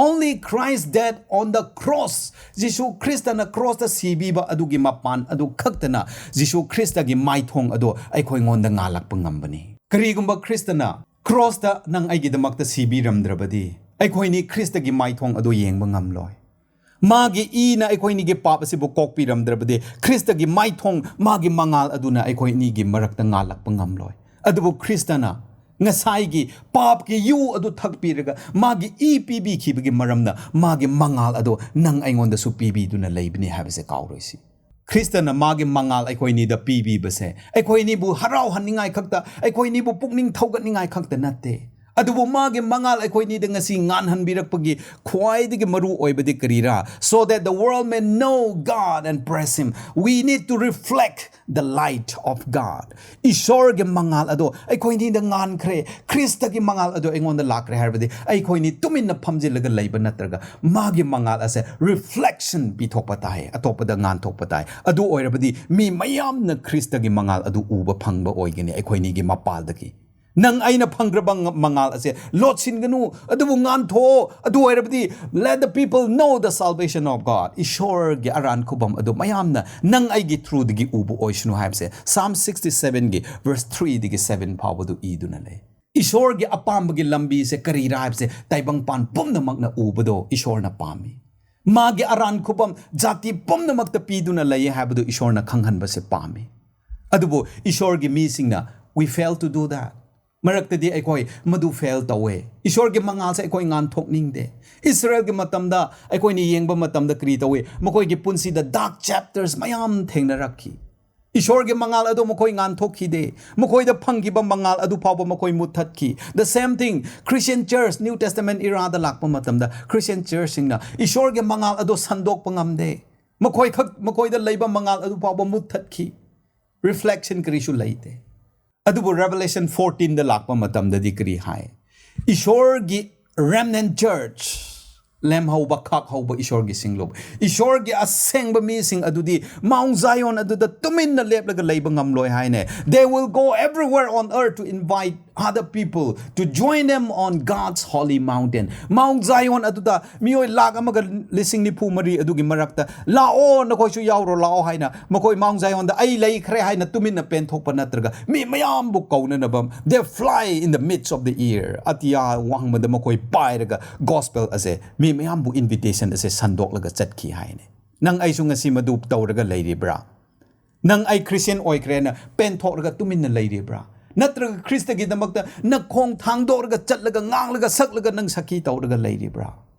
"Only Christ dead on the cross." ꯖꯤꯁꯨ ꯈ꯭ꯔꯤꯁꯇꯅ crossꯇ ꯁꯤꯕꯤꯕ ꯑꯗꯨꯒꯤ ꯃꯄꯥꯟ ꯑꯗꯨ ꯈꯛꯇꯅ ꯖꯤꯁꯨ ꯈ꯭ꯔꯤꯁꯇꯒꯤ ꯃꯥꯏꯊꯣꯡ ꯑꯗꯨ ꯑꯩꯈꯣꯏꯉꯣꯟꯗ ꯉꯥꯜꯂꯛꯄ ꯉꯝꯕꯅꯤ꯫ ꯀꯔꯤꯒꯨꯝꯕ ꯈ꯭ꯔꯤꯁꯇꯅ crossꯇ ꯅꯪ ꯑꯩꯒꯤꯗꯃꯛꯇ ꯁꯤꯕꯤꯔꯝꯗ꯭ꯔꯕꯗꯤ, ꯑꯩꯈꯣꯏꯅꯤ ꯈ꯭ꯔꯤꯁꯇꯒꯤ ꯃꯥꯏꯊꯣꯡ ꯑꯗꯨ ꯌꯦꯡꯕ ꯉꯝꯂꯣꯏ꯫ ꯃꯥꯒꯤ ꯏꯅ ꯑꯩꯈꯣꯏꯅꯤꯒꯤ ꯄꯥꯞ ꯑꯁꯤꯕꯨ ꯀꯣꯛꯄꯤꯔꯝꯗ꯭ꯔꯕꯗꯤ, ꯈ꯭ꯔꯤꯁꯇꯒꯤ ꯃꯥꯏꯊꯣꯡ, ꯃꯥꯒꯤ ꯃꯉꯥꯜ ꯑꯗꯨꯅ ꯑꯩꯈꯣꯏ ꯑꯅꯤꯒꯤ ꯃꯔꯛꯇ ꯉꯥꯜꯂꯛꯄ ꯉꯝꯂꯣꯏ꯫ ꯑꯗꯨꯕꯨ ꯈ꯭ꯔꯤꯁꯇꯅ ꯉꯁꯥꯏꯒꯤ ꯄꯥꯞꯀꯤ ꯌꯨ ꯑꯗꯨ ꯊꯛꯄꯤꯔꯒ ꯃꯥꯒꯤ ꯏ ꯄꯤꯕꯤꯈꯤꯕꯒꯤ ꯃꯔꯝꯅ ꯃꯥꯒꯤ ꯃꯉꯥꯜ ꯑꯗꯨ ꯅꯪ ꯑꯩꯉꯣꯟꯗꯁꯨ ꯄꯤꯕꯤꯗꯨꯅ ꯂꯩꯕꯅꯤ ꯍꯥꯏꯕꯁꯦ ꯀꯥꯎꯔꯣꯏꯁꯤ꯫ ꯈ꯭ꯔꯤꯁꯇꯅ ꯃꯥꯒꯤ ꯃꯉꯥꯜ ꯑꯩꯈꯣꯏꯅꯤꯗ ꯄꯤꯕꯤꯕꯁꯦ ꯑꯩꯈꯣꯏꯅꯤꯕꯨ ꯍꯔꯥꯎꯍꯟꯅꯤꯡꯉꯥꯏ ꯈꯛꯇ, ꯑꯩꯈꯣꯏꯅꯤꯕꯨ ꯄꯨꯛꯅꯤꯡ ꯊꯧꯒꯠꯅꯤꯡꯉꯥꯏ ꯈꯛꯇ ꯅꯠꯇꯦ, ꯑꯗꯨꯕꯨ ꯃꯥꯒꯤ ꯃꯉꯥꯜ ꯑꯩꯈꯣꯏꯅꯤꯗ ꯉꯁꯤ ꯉꯥꯟꯍꯟꯕꯤꯔꯛꯄꯒꯤ ꯈ꯭ꯋꯥꯏꯗꯒꯤ ꯃꯔꯨ ꯑꯣꯏꯕꯗꯤ ꯀꯔꯤꯔꯥ? "So that the world may know God and praise Him." We need to reflect the light of God. ꯏꯁꯣꯔꯒꯤ ꯃꯉꯥꯜ ꯑꯗꯣ ꯑꯩꯈꯣꯏꯅꯤꯗ ꯉꯥꯟꯈ꯭ꯔꯦ, ꯈ꯭ꯔꯤꯁꯇꯒꯤ ꯃꯉꯥꯜ ꯑꯗꯣ ꯑꯩꯉꯣꯟꯗ ꯂꯥꯛꯈ꯭ꯔꯦ ꯍꯥꯏꯔꯕꯗꯤ, ꯑꯩꯈꯣꯏꯅꯤ ꯇꯨꯃꯤꯟꯅ ꯐꯝꯖꯤꯜꯂꯒ ꯂꯩꯕ ꯅꯠꯇ꯭ꯔꯒ ꯃꯥꯒꯤ ꯃꯉꯥꯜ ꯑꯁꯦ reflection ꯄꯤꯊꯣꯛꯄ ꯇꯥꯏ, ꯑꯇꯣꯞꯄꯗ ꯉꯥꯟꯊꯣꯛꯄ ꯇꯥꯏ꯫ ꯑꯗꯨ ꯑꯣꯏꯔꯕꯗꯤ ꯃꯤ ꯃꯌꯥꯝꯅ ꯈ꯭ꯔꯤꯁꯇꯒꯤ ꯃꯉꯥꯜ ꯑꯗꯨ ꯎꯕ ꯐꯪꯕ ꯑꯣꯏꯒꯅꯤ ꯑꯩꯈꯣꯏꯅꯤꯒꯤ ꯃꯄꯥꯜꯗꯒꯤ꯫ ꯅꯪ ꯑꯩꯅ ꯐꯪꯈ꯭ꯔꯕ ꯉ-, ꯃꯉꯥꯜ ꯑꯁꯦ ꯂꯣꯠꯁꯤꯟꯒꯅꯨ, ꯑꯗꯨꯕꯨ ꯉꯥꯟꯊꯣꯛꯑꯣ꯫ ꯑꯗꯨ ꯑꯣꯏꯔꯕꯗꯤ, "Let the people know the salvation of God." ꯏꯁꯣꯔꯒꯤ ꯑꯔꯥꯟ ꯈꯨꯕꯝ ꯑꯗꯨ ꯃꯌꯥꯝꯅ ꯅꯪ ꯑꯩꯒꯤ throughꯗꯒꯤ ꯎꯕ ꯑꯣꯏꯁꯅꯨ ꯍꯥꯏꯕꯁꯦ Psalm sixty sevenꯒꯤ verse threeꯗꯒꯤ seven ꯐꯥꯎꯕꯗꯨ ꯏꯗꯨꯅ ꯂꯩ꯫ ꯏꯁꯣꯔꯒꯤ ꯑꯄꯥꯝꯕꯒꯤ ꯂꯝꯕꯤꯁꯦ ꯀꯔꯤꯔꯥ ꯍꯥꯏꯕꯁꯦ ꯇꯥꯏꯕꯪꯄꯥꯟ ꯄꯨꯝꯅꯃꯛꯅ ꯎꯕꯗꯣ ꯏꯁꯣꯔꯅ ꯄꯥꯝꯃꯤ꯫ ꯃꯥꯒꯤ ꯑꯔꯥꯟ ꯈꯨꯕꯝ ꯖꯥꯇꯤ ꯄꯨꯝꯅꯃꯛꯇ ꯄꯤꯗꯨꯅ ꯂꯩꯌꯦ ꯍꯥꯏꯕꯗꯨ ꯏꯁꯣꯔꯅ ꯈꯪꯍꯟꯕꯁꯦ ꯄꯥꯝꯃꯤ꯫ ꯑꯗꯨꯕꯨ ꯏꯁꯣꯔꯒꯤ ꯃꯤꯁꯤꯡꯅ, "We fail to do that." ꯃꯔꯛꯇꯗꯤ ꯑꯩꯈꯣꯏ ꯃꯗꯨ ꯐꯦꯜ ꯇꯧꯋꯦ꯫ ꯏꯁꯣꯔꯒꯤ ꯃꯉꯥꯜꯁꯦ ꯑꯩꯈꯣꯏ ꯉꯥꯟꯊꯣꯛꯅꯤꯡꯗꯦ꯫ ꯏꯁꯔꯥꯌꯦꯜꯒꯤ ꯃꯇꯝꯗ ꯑꯩꯈꯣꯏꯅ ꯌꯦꯡꯕ ꯃꯇꯝꯗ ꯀꯔꯤ ꯇꯧꯋꯤ? ꯃꯈꯣꯏꯒꯤ ꯄꯨꯟꯁꯤꯗ ꯗꯥꯔꯛ ꯆꯦꯞꯇꯔꯁ ꯃꯌꯥꯝ ꯊꯦꯡꯅꯔꯛꯈꯤ꯫ ꯏꯁꯣꯔꯒꯤ ꯃꯉꯥꯜ ꯑꯗꯨ ꯃꯈꯣꯏ ꯉꯥꯟꯊꯣꯛꯈꯤꯗꯦ꯫ ꯃꯈꯣꯏꯗ ꯐꯪꯈꯤꯕ ꯃꯉꯥꯜ ꯑꯗꯨ ꯐꯥꯎꯕ ꯃꯈꯣꯏ ꯃꯨꯠꯊꯠꯈꯤ꯫ The same thing, Christian church, New Testament eraꯗ ꯂꯥꯛꯄ ꯃꯇꯝꯗ Christian churchꯁꯤꯡꯅ ꯏꯁꯣꯔꯒꯤ ꯃꯉꯥꯜ ꯑꯗꯨ ꯁꯟꯗꯣꯛꯄ ꯉꯝꯗꯦ꯫ ꯃꯈꯣꯏ ꯈꯛ, ꯃꯈꯣꯏꯗ ꯂꯩꯕ ꯃꯉꯥꯜ ꯑꯗꯨ ꯐꯥꯎꯕ ꯃꯨꯠꯊꯠꯈꯤ꯫ ꯔꯤꯐ꯭ꯂꯦꯛꯁꯟ ꯀꯔꯤꯁꯨ ꯂꯩꯇꯦ꯫ ꯑꯗꯨꯕꯨ Revelation fourteenꯗ ꯂꯥꯛꯄ ꯃꯇꯝꯗꯗꯤ ꯀꯔꯤ ꯍꯥꯏ? ꯏꯁꯣꯔꯒꯤ remnant church, ꯂꯦꯝꯍꯧꯕ, ꯈꯥꯛꯍꯧꯕ ꯏꯁꯣꯔꯒꯤ ꯁꯤꯡꯂꯨꯞ, ꯏꯁꯣꯔꯒꯤ ꯑꯁꯦꯡꯕ ꯃꯤꯁꯤꯡ ꯑꯗꯨꯗꯤ Mount Zion ꯑꯗꯨꯗ ꯇꯨꯃꯤꯟꯅ ꯂꯦꯞꯂꯒ ꯂꯩꯕ ꯉꯝꯂꯣꯏ ꯍꯥꯏꯅꯦ꯫ They will go everywhere on earth to invite other people to join them on God's holy mountain. Mount Zion ꯑꯗꯨꯗ ꯃꯤꯑꯣꯏ ꯂꯥꯈ ꯑꯃꯒ ꯂꯤꯁꯤꯡ ꯅꯤꯐꯨ ꯃꯔꯤ ꯑꯗꯨꯒꯤ ꯃꯔꯛꯇ, "ꯂꯥꯛꯑꯣ, ꯅꯈꯣꯏꯁꯨ ꯌꯥꯎꯔꯣ, ꯂꯥꯛꯑꯣ" ꯍꯥꯏꯅ ꯃꯈꯣꯏ Mount Zionꯗ "ꯑꯩ ꯂꯩꯈ꯭ꯔꯦ" ꯍꯥꯏꯅ ꯇꯨꯃꯤꯟꯅ ꯄꯦꯟꯊꯣꯛꯄ ꯅꯠꯇ꯭ꯔꯒ ꯃꯤ ꯃꯌꯥꯝꯕꯨ ꯀꯧꯅꯅꯕ, they fly in the midst of the air, ꯑꯇꯤꯌꯥ ꯋꯥꯡꯃꯗ ꯃꯈꯣꯏ ꯄꯥꯏꯔꯒ gospel ꯑꯁꯦ, ꯃꯤ ꯃꯌꯥꯝꯕꯨ invitation ꯑꯁꯦ ꯁꯟꯗꯣꯛꯂꯒ ꯆꯠꯈꯤ ꯍꯥꯏꯅꯦ꯫ ꯅꯪ ꯑꯩꯁꯨ ꯉꯁꯤ ꯃꯗꯨ ꯇꯧꯔꯒ ꯂꯩꯔꯤꯕ꯭ꯔꯥ? ꯅꯪ "ꯑꯩ Christian ꯑꯣꯏꯈ꯭ꯔꯦꯅ" ꯄꯦꯟꯊꯣꯛꯂꯒ ꯇꯨꯃꯤꯟꯅ ꯂꯩꯔꯤꯕ꯭ꯔꯥ? ꯅꯠꯇ꯭ꯔꯒ ꯈ꯭ꯔꯤꯁꯇꯒꯤꯗꯃꯛꯇ ꯅꯈꯣꯡ ꯊꯥꯡꯗꯣꯛꯂꯒ ꯆꯠꯂꯒ ꯉꯥꯡꯂꯒ ꯁꯛꯂꯒ ꯅꯪ ꯁꯈꯤ ꯇꯧꯔꯒ ꯂꯩꯔꯤꯕ꯭ꯔꯥ?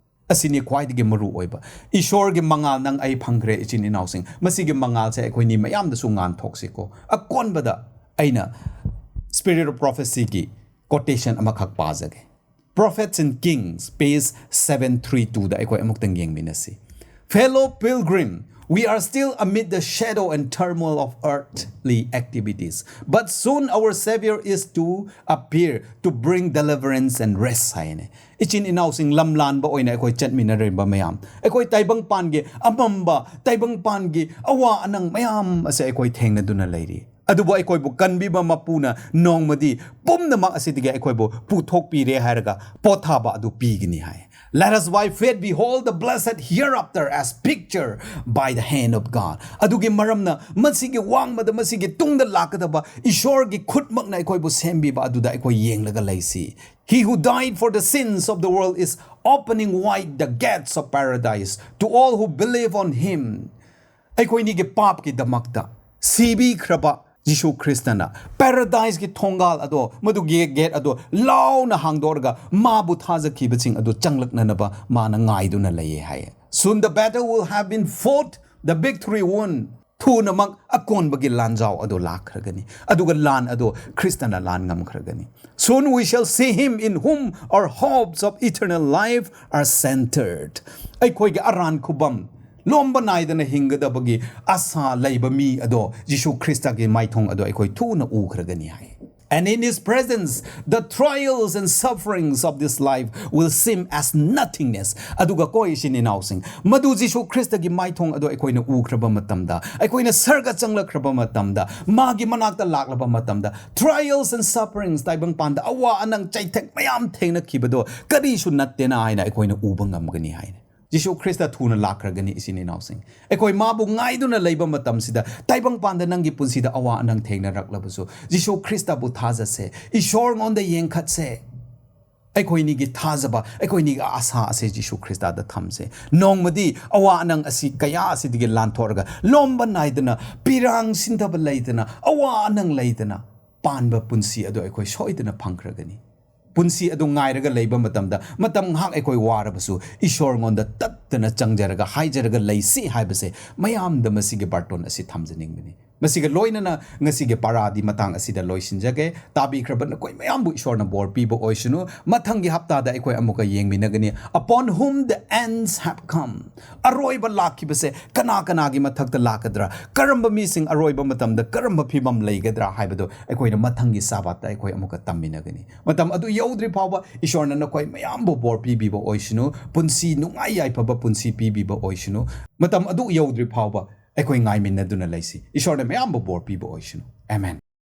ꯑꯁꯤꯅꯤ ꯈ꯭ꯋꯥꯏꯗꯒꯤ ꯃꯔꯨ ꯑꯣꯏꯕ꯫ ꯏꯁꯣꯔꯒꯤ ꯃꯉꯥꯜ ꯅꯪ ꯑꯩ ꯐꯪꯈ꯭ꯔꯦ, ꯏꯆꯤꯟ ꯏꯅꯥꯎꯁꯤꯡ꯫ ꯃꯁꯤꯒꯤ ꯃꯉꯥꯜꯁꯦ ꯑꯩꯈꯣꯏꯅꯤ ꯃꯌꯥꯝꯗꯁꯨ ꯉꯥꯟꯊꯣꯛꯁꯤꯀꯣ꯫ ꯑꯀꯣꯟꯕꯗ ꯑꯩꯅ Spirit of Prophecyꯒꯤ quotation ꯑꯃꯈꯛ ꯄꯥꯖꯒꯦ꯫ Prophets and Kings, page seven three twoꯗ ꯑꯩꯈꯣꯏ ꯑꯃꯨꯛꯇꯪ ꯌꯦꯡꯃꯤꯟꯅꯁꯤ꯫ Fellow pilgrim, we are still amid the shadow and turmoil of earthly activities, but soon our Savior is to appear to bring deliverance and rest ꯍꯥꯏꯅꯦ꯫ ꯏꯆꯤꯟ ꯏꯅꯥꯎꯁꯤꯡ, ꯂꯝꯂꯥꯟꯕ ꯑꯣꯏꯅ ꯑꯩꯈꯣꯏ ꯆꯠꯃꯤꯟꯅꯔꯤꯕ ꯃꯌꯥꯝ, ꯑꯩꯈꯣꯏ ꯇꯥꯏꯕꯪꯄꯥꯟꯒꯤ ꯑꯃꯝꯕ, ꯇꯥꯏꯕꯪꯄꯥꯟꯒꯤ ꯑꯋꯥ ꯑꯅꯪ ꯃꯌꯥꯝ ꯑꯁꯦ ꯑꯩꯈꯣꯏ ꯊꯦꯡꯅꯗꯨꯅ ꯂꯩꯔꯤ꯫ ꯑꯗꯨꯕꯨ ꯑꯩꯈꯣꯏꯕꯨ ꯀꯟꯕꯤꯕ ꯃꯄꯨꯅ ꯅꯣꯡꯃꯗꯤ ꯄꯨꯝꯅꯃꯛ ꯑꯁꯤꯗꯒꯤ ꯑꯩꯈꯣꯏꯕꯨ ꯄꯨꯊꯣꯛꯄꯤꯔꯦ ꯍꯥꯏꯔꯒ ꯄꯣꯊꯥꯕ ꯑꯗꯨ ꯄꯤꯒꯅꯤ ꯍꯥꯏ꯫ Let us by faith behold the blessed hereafter as picture by the hand of God. ꯑꯗꯨꯒꯤ ꯃꯔꯝꯅ ꯃꯁꯤꯒꯤ ꯋꯥꯡꯃꯗ, ꯃꯁꯤꯒꯤ ꯇꯨꯡꯗ ꯂꯥꯛꯀꯗꯕ ꯏꯁꯣꯔꯒꯤ ꯈꯨꯠꯃꯛꯅ ꯑꯩꯈꯣꯏꯕꯨ ꯁꯦꯝꯕꯤꯕ ꯑꯗꯨꯗ ꯑꯩꯈꯣꯏ ꯌꯦꯡꯂꯒ ꯂꯩꯁꯤ. He who died for the sins of the world is opening wide the gates of paradise to all who believe on him. ꯑꯩꯈꯣꯏꯅꯤꯒꯤ ꯄꯥꯞꯀꯤꯗꯃꯛꯇ ꯁꯤꯕꯤꯈ꯭ꯔꯕ ꯖꯤꯁꯨ ꯈ꯭ꯔꯤꯁꯇꯅ ꯄꯦꯔꯥꯗꯥꯏꯁꯀꯤ ꯊꯣꯡꯒꯥꯜ ꯑꯗꯣ, ꯃꯗꯨꯒꯤ ꯒꯦꯠ ꯑꯗꯣ ꯂꯥꯎꯅ ꯍꯥꯡꯗꯣꯛꯑꯒ ꯃꯥꯕꯨ ꯊꯥꯖꯈꯤꯕꯁꯤꯡ ꯑꯗꯨ ꯆꯪꯂꯛꯅꯅꯕ ꯃꯥꯅ ꯉꯥꯏꯗꯨꯅ ꯂꯩꯌꯦ ꯍꯥꯏꯌꯦ. Soon the battle will have been fought, the victory won. ꯊꯨꯅꯃꯛ ꯑꯀꯣꯟꯕꯒꯤ ꯂꯥꯟꯖꯥꯎ ꯑꯗꯨ ꯂꯥꯛꯈ꯭ꯔꯒꯅꯤ, ꯑꯗꯨꯒ ꯂꯥꯟ ꯑꯗꯨ ꯈ꯭ꯔꯤꯁꯇꯅ ꯂꯥꯟ ꯉꯝꯈ꯭ꯔꯒꯅꯤ. Soon we shall see him in whom our hopes of eternal life are centered. ꯑꯩꯈꯣꯏꯒꯤ ꯑꯔꯥꯟ ꯈꯨꯕꯝ, ꯂꯣꯝꯕ ꯅꯥꯏꯗꯅ ꯍꯤꯡꯒꯗꯕꯒꯤ ꯑꯁꯥ ꯂꯩꯕ ꯃꯤ ꯑꯗꯣ, ꯖꯤꯁꯨ ꯈ꯭ꯔꯤꯁꯇꯒꯤ ꯃꯥꯏꯊꯣꯡ ꯑꯗꯣ ꯑꯩꯈꯣꯏ ꯊꯨꯅ ꯎꯈ꯭ꯔꯒꯅꯤ ꯍꯥꯏ. And in his presence, the trials and sufferings of this life will seem as nothingness. ꯑꯗꯨꯒ ꯀꯣ, ꯏꯆꯤꯟ ꯏꯅꯥꯎꯁꯤꯡ, ꯃꯗꯨ ꯖꯤꯁꯨ ꯈ꯭ꯔꯤꯁꯇꯒꯤ ꯃꯥꯏꯊꯣꯡ ꯑꯗꯣ ꯑꯩꯈꯣꯏꯅ ꯎꯈ꯭ꯔꯕ ꯃꯇꯝꯗ, ꯑꯩꯈꯣꯏꯅ ꯁꯔꯒ ꯆꯪꯂꯛꯈ꯭ꯔꯕ ꯃꯇꯝꯗ, ꯃꯥꯒꯤ ꯃꯅꯥꯛꯇ ꯂꯥꯛꯂꯕ ꯃꯇꯝꯗ, trials and sufferings, ꯇꯥꯏꯕꯪꯄꯥꯟꯗ ꯑꯋꯥ ꯑꯅꯪ ꯆꯩꯊꯦꯡ ꯃꯌꯥꯝ ꯊꯦꯡꯅꯈꯤꯕꯗꯣ ꯀꯔꯤꯁꯨ ꯅꯠꯇꯦꯅ ꯍꯥꯏꯅ ꯑꯩꯈꯣꯏꯅ ꯎꯕ ꯉꯝꯒꯅꯤ ꯍꯥꯏꯅ. ꯖꯤꯁꯨ ꯈ꯭ꯔꯤꯁꯇ ꯊꯨꯅ ꯂꯥꯛꯈ꯭ꯔꯒꯅꯤ, ꯏꯆꯤꯟ ꯏꯅꯥꯎꯁꯤꯡ꯫ ꯑꯩꯈꯣꯏ ꯃꯥꯕꯨ ꯉꯥꯏꯗꯨꯅ ꯂꯩꯕ ꯃꯇꯝꯁꯤꯗ, ꯇꯥꯏꯕꯪꯄꯥꯟꯗ ꯅꯪꯒꯤ ꯄꯨꯟꯁꯤꯗ ꯑꯋꯥ ꯑꯅꯪ ꯊꯦꯡꯅꯔꯛꯂꯕꯁꯨ, ꯖꯤꯁꯨ ꯈ꯭ꯔꯤꯁꯇꯕꯨ ꯊꯥꯖꯁꯦ, ꯏꯁꯣꯔꯉꯣꯟꯗ ꯌꯦꯡꯈꯠꯁꯦ꯫ ꯑꯩꯈꯣꯏꯅꯤꯒꯤ ꯊꯥꯖꯕ, ꯑꯩꯈꯣꯏꯅꯤꯒꯤ ꯑꯁꯥ ꯑꯁꯦ ꯖꯤꯁꯨ ꯈ꯭ꯔꯤꯁꯇꯗ ꯊꯝꯁꯦ꯫ ꯅꯣꯡꯃꯗꯤ ꯑꯋꯥ ꯑꯅꯪ ꯑꯁꯤ ꯀꯌꯥ ꯑꯁꯤꯗꯒꯤ ꯂꯥꯟꯊꯣꯛꯑꯒ, ꯂꯣꯝꯕ ꯅꯥꯏꯗꯅ, ꯄꯤꯔꯥꯡ ꯁꯤꯟꯊꯕ ꯂꯩꯇꯅ, ꯑꯋꯥ ꯑꯅꯪ ꯂꯩꯇꯅ ꯄꯥꯟꯕ ꯄꯨꯟꯁꯤ ꯑꯗꯨ ꯑꯩꯈꯣꯏ ꯁꯣꯏꯗꯅ ꯐꯪꯈ꯭ꯔꯒꯅꯤ꯫ ꯄꯨꯟꯁꯤ ꯑꯗꯨ ꯉꯥꯏꯔꯒ ꯂꯩꯕ ꯃꯇꯝꯗ, ꯃꯇꯝ ꯉꯥꯏꯍꯥꯛ ꯑꯩꯈꯣꯏ ꯋꯥꯔꯕꯁꯨ, ꯏꯁꯣꯔꯉꯣꯟꯗ ꯇꯠꯇꯅ ꯆꯪꯖꯔꯒ, ꯍꯥꯏꯖꯔꯒ ꯂꯩꯁꯤ ꯍꯥꯏꯕꯁꯦ ꯃꯌꯥꯝꯗ ꯃꯁꯤꯒꯤ ꯕꯥꯔꯇꯣꯟ ꯑꯁꯤ ꯊꯝꯖꯅꯤꯡꯕꯅꯤ꯫ ꯃꯁꯤꯒ ꯂꯣꯏꯅꯅ ꯉꯁꯤꯒꯤ ꯄꯥꯔꯥꯗꯤ ꯃꯇꯥꯡ ꯑꯁꯤꯗ ꯂꯣꯏꯁꯤꯟꯖꯒꯦ꯫ ꯇꯥꯕꯤꯈ꯭ꯔꯕ ꯅꯈꯣꯏ ꯃꯌꯥꯝꯕꯨ ꯏꯁꯣꯔꯅ ꯕꯣꯔ ꯄꯤꯕ ꯑꯣꯏꯁꯅꯨ꯫ ꯃꯊꯪꯒꯤ ꯍꯞꯇꯥꯗ ꯑꯩꯈꯣꯏ ꯑꯃꯨꯛꯀ ꯌꯦꯡꯃꯤꯟꯅꯒꯅꯤ꯫ Upon whom the ends have come. ꯑꯔꯣꯏꯕ ꯂꯥꯛꯈꯤꯕꯁꯦ ꯀꯅꯥ ꯀꯅꯥꯒꯤ ꯃꯊꯛꯇ ꯂꯥꯛꯀꯗ꯭ꯔꯥ? ꯀꯔꯝꯕ ꯃꯤꯁꯤꯡ ꯑꯔꯣꯏꯕ ꯃꯇꯝꯗ ꯀꯔꯝꯕ ꯐꯤꯕꯝ ꯂꯩꯒꯗ꯭ꯔꯥ ꯍꯥꯏꯕꯗꯨ ꯑꯩꯈꯣꯏꯅ ꯃꯊꯪꯒꯤ ꯁꯥꯕꯥꯠꯇ ꯑꯩꯈꯣꯏ ꯑꯃꯨꯛꯀ ꯇꯝꯃꯤꯟꯅꯒꯅꯤ꯫ ꯃꯇꯝ ꯑꯗꯨ ꯌꯧꯗ꯭ꯔꯤ ꯐꯥꯎꯕ ꯏꯁꯣꯔꯅ ꯅꯈꯣꯏ ꯃꯌꯥꯝꯕꯨ ꯕꯣꯔ ꯄꯤꯕꯤꯕ ꯑꯣꯏꯁꯅꯨ꯫ ꯄꯨꯟꯁꯤ ꯅꯨꯡꯉꯥꯏ ꯌꯥꯏꯐꯕ ꯄꯨꯟꯁꯤ ꯄꯤꯕꯤꯕ ꯑꯣꯏꯁꯅꯨ꯫ ꯃꯇꯝ ꯑꯗꯨ ꯌꯧꯗ꯭ꯔꯤ ꯐꯥꯎꯕ ꯑꯩꯈꯣꯏ ꯉꯥꯏꯃꯤꯟꯅꯗꯨꯅ ꯂꯩꯁꯤ꯫ ꯏꯁꯣꯔꯅ ꯃꯌꯥꯝꯕꯨ ꯕꯣꯔ ꯄꯤꯕ ꯑꯣꯏꯁꯅꯨ꯫ ꯑꯦꯃꯦꯟ꯫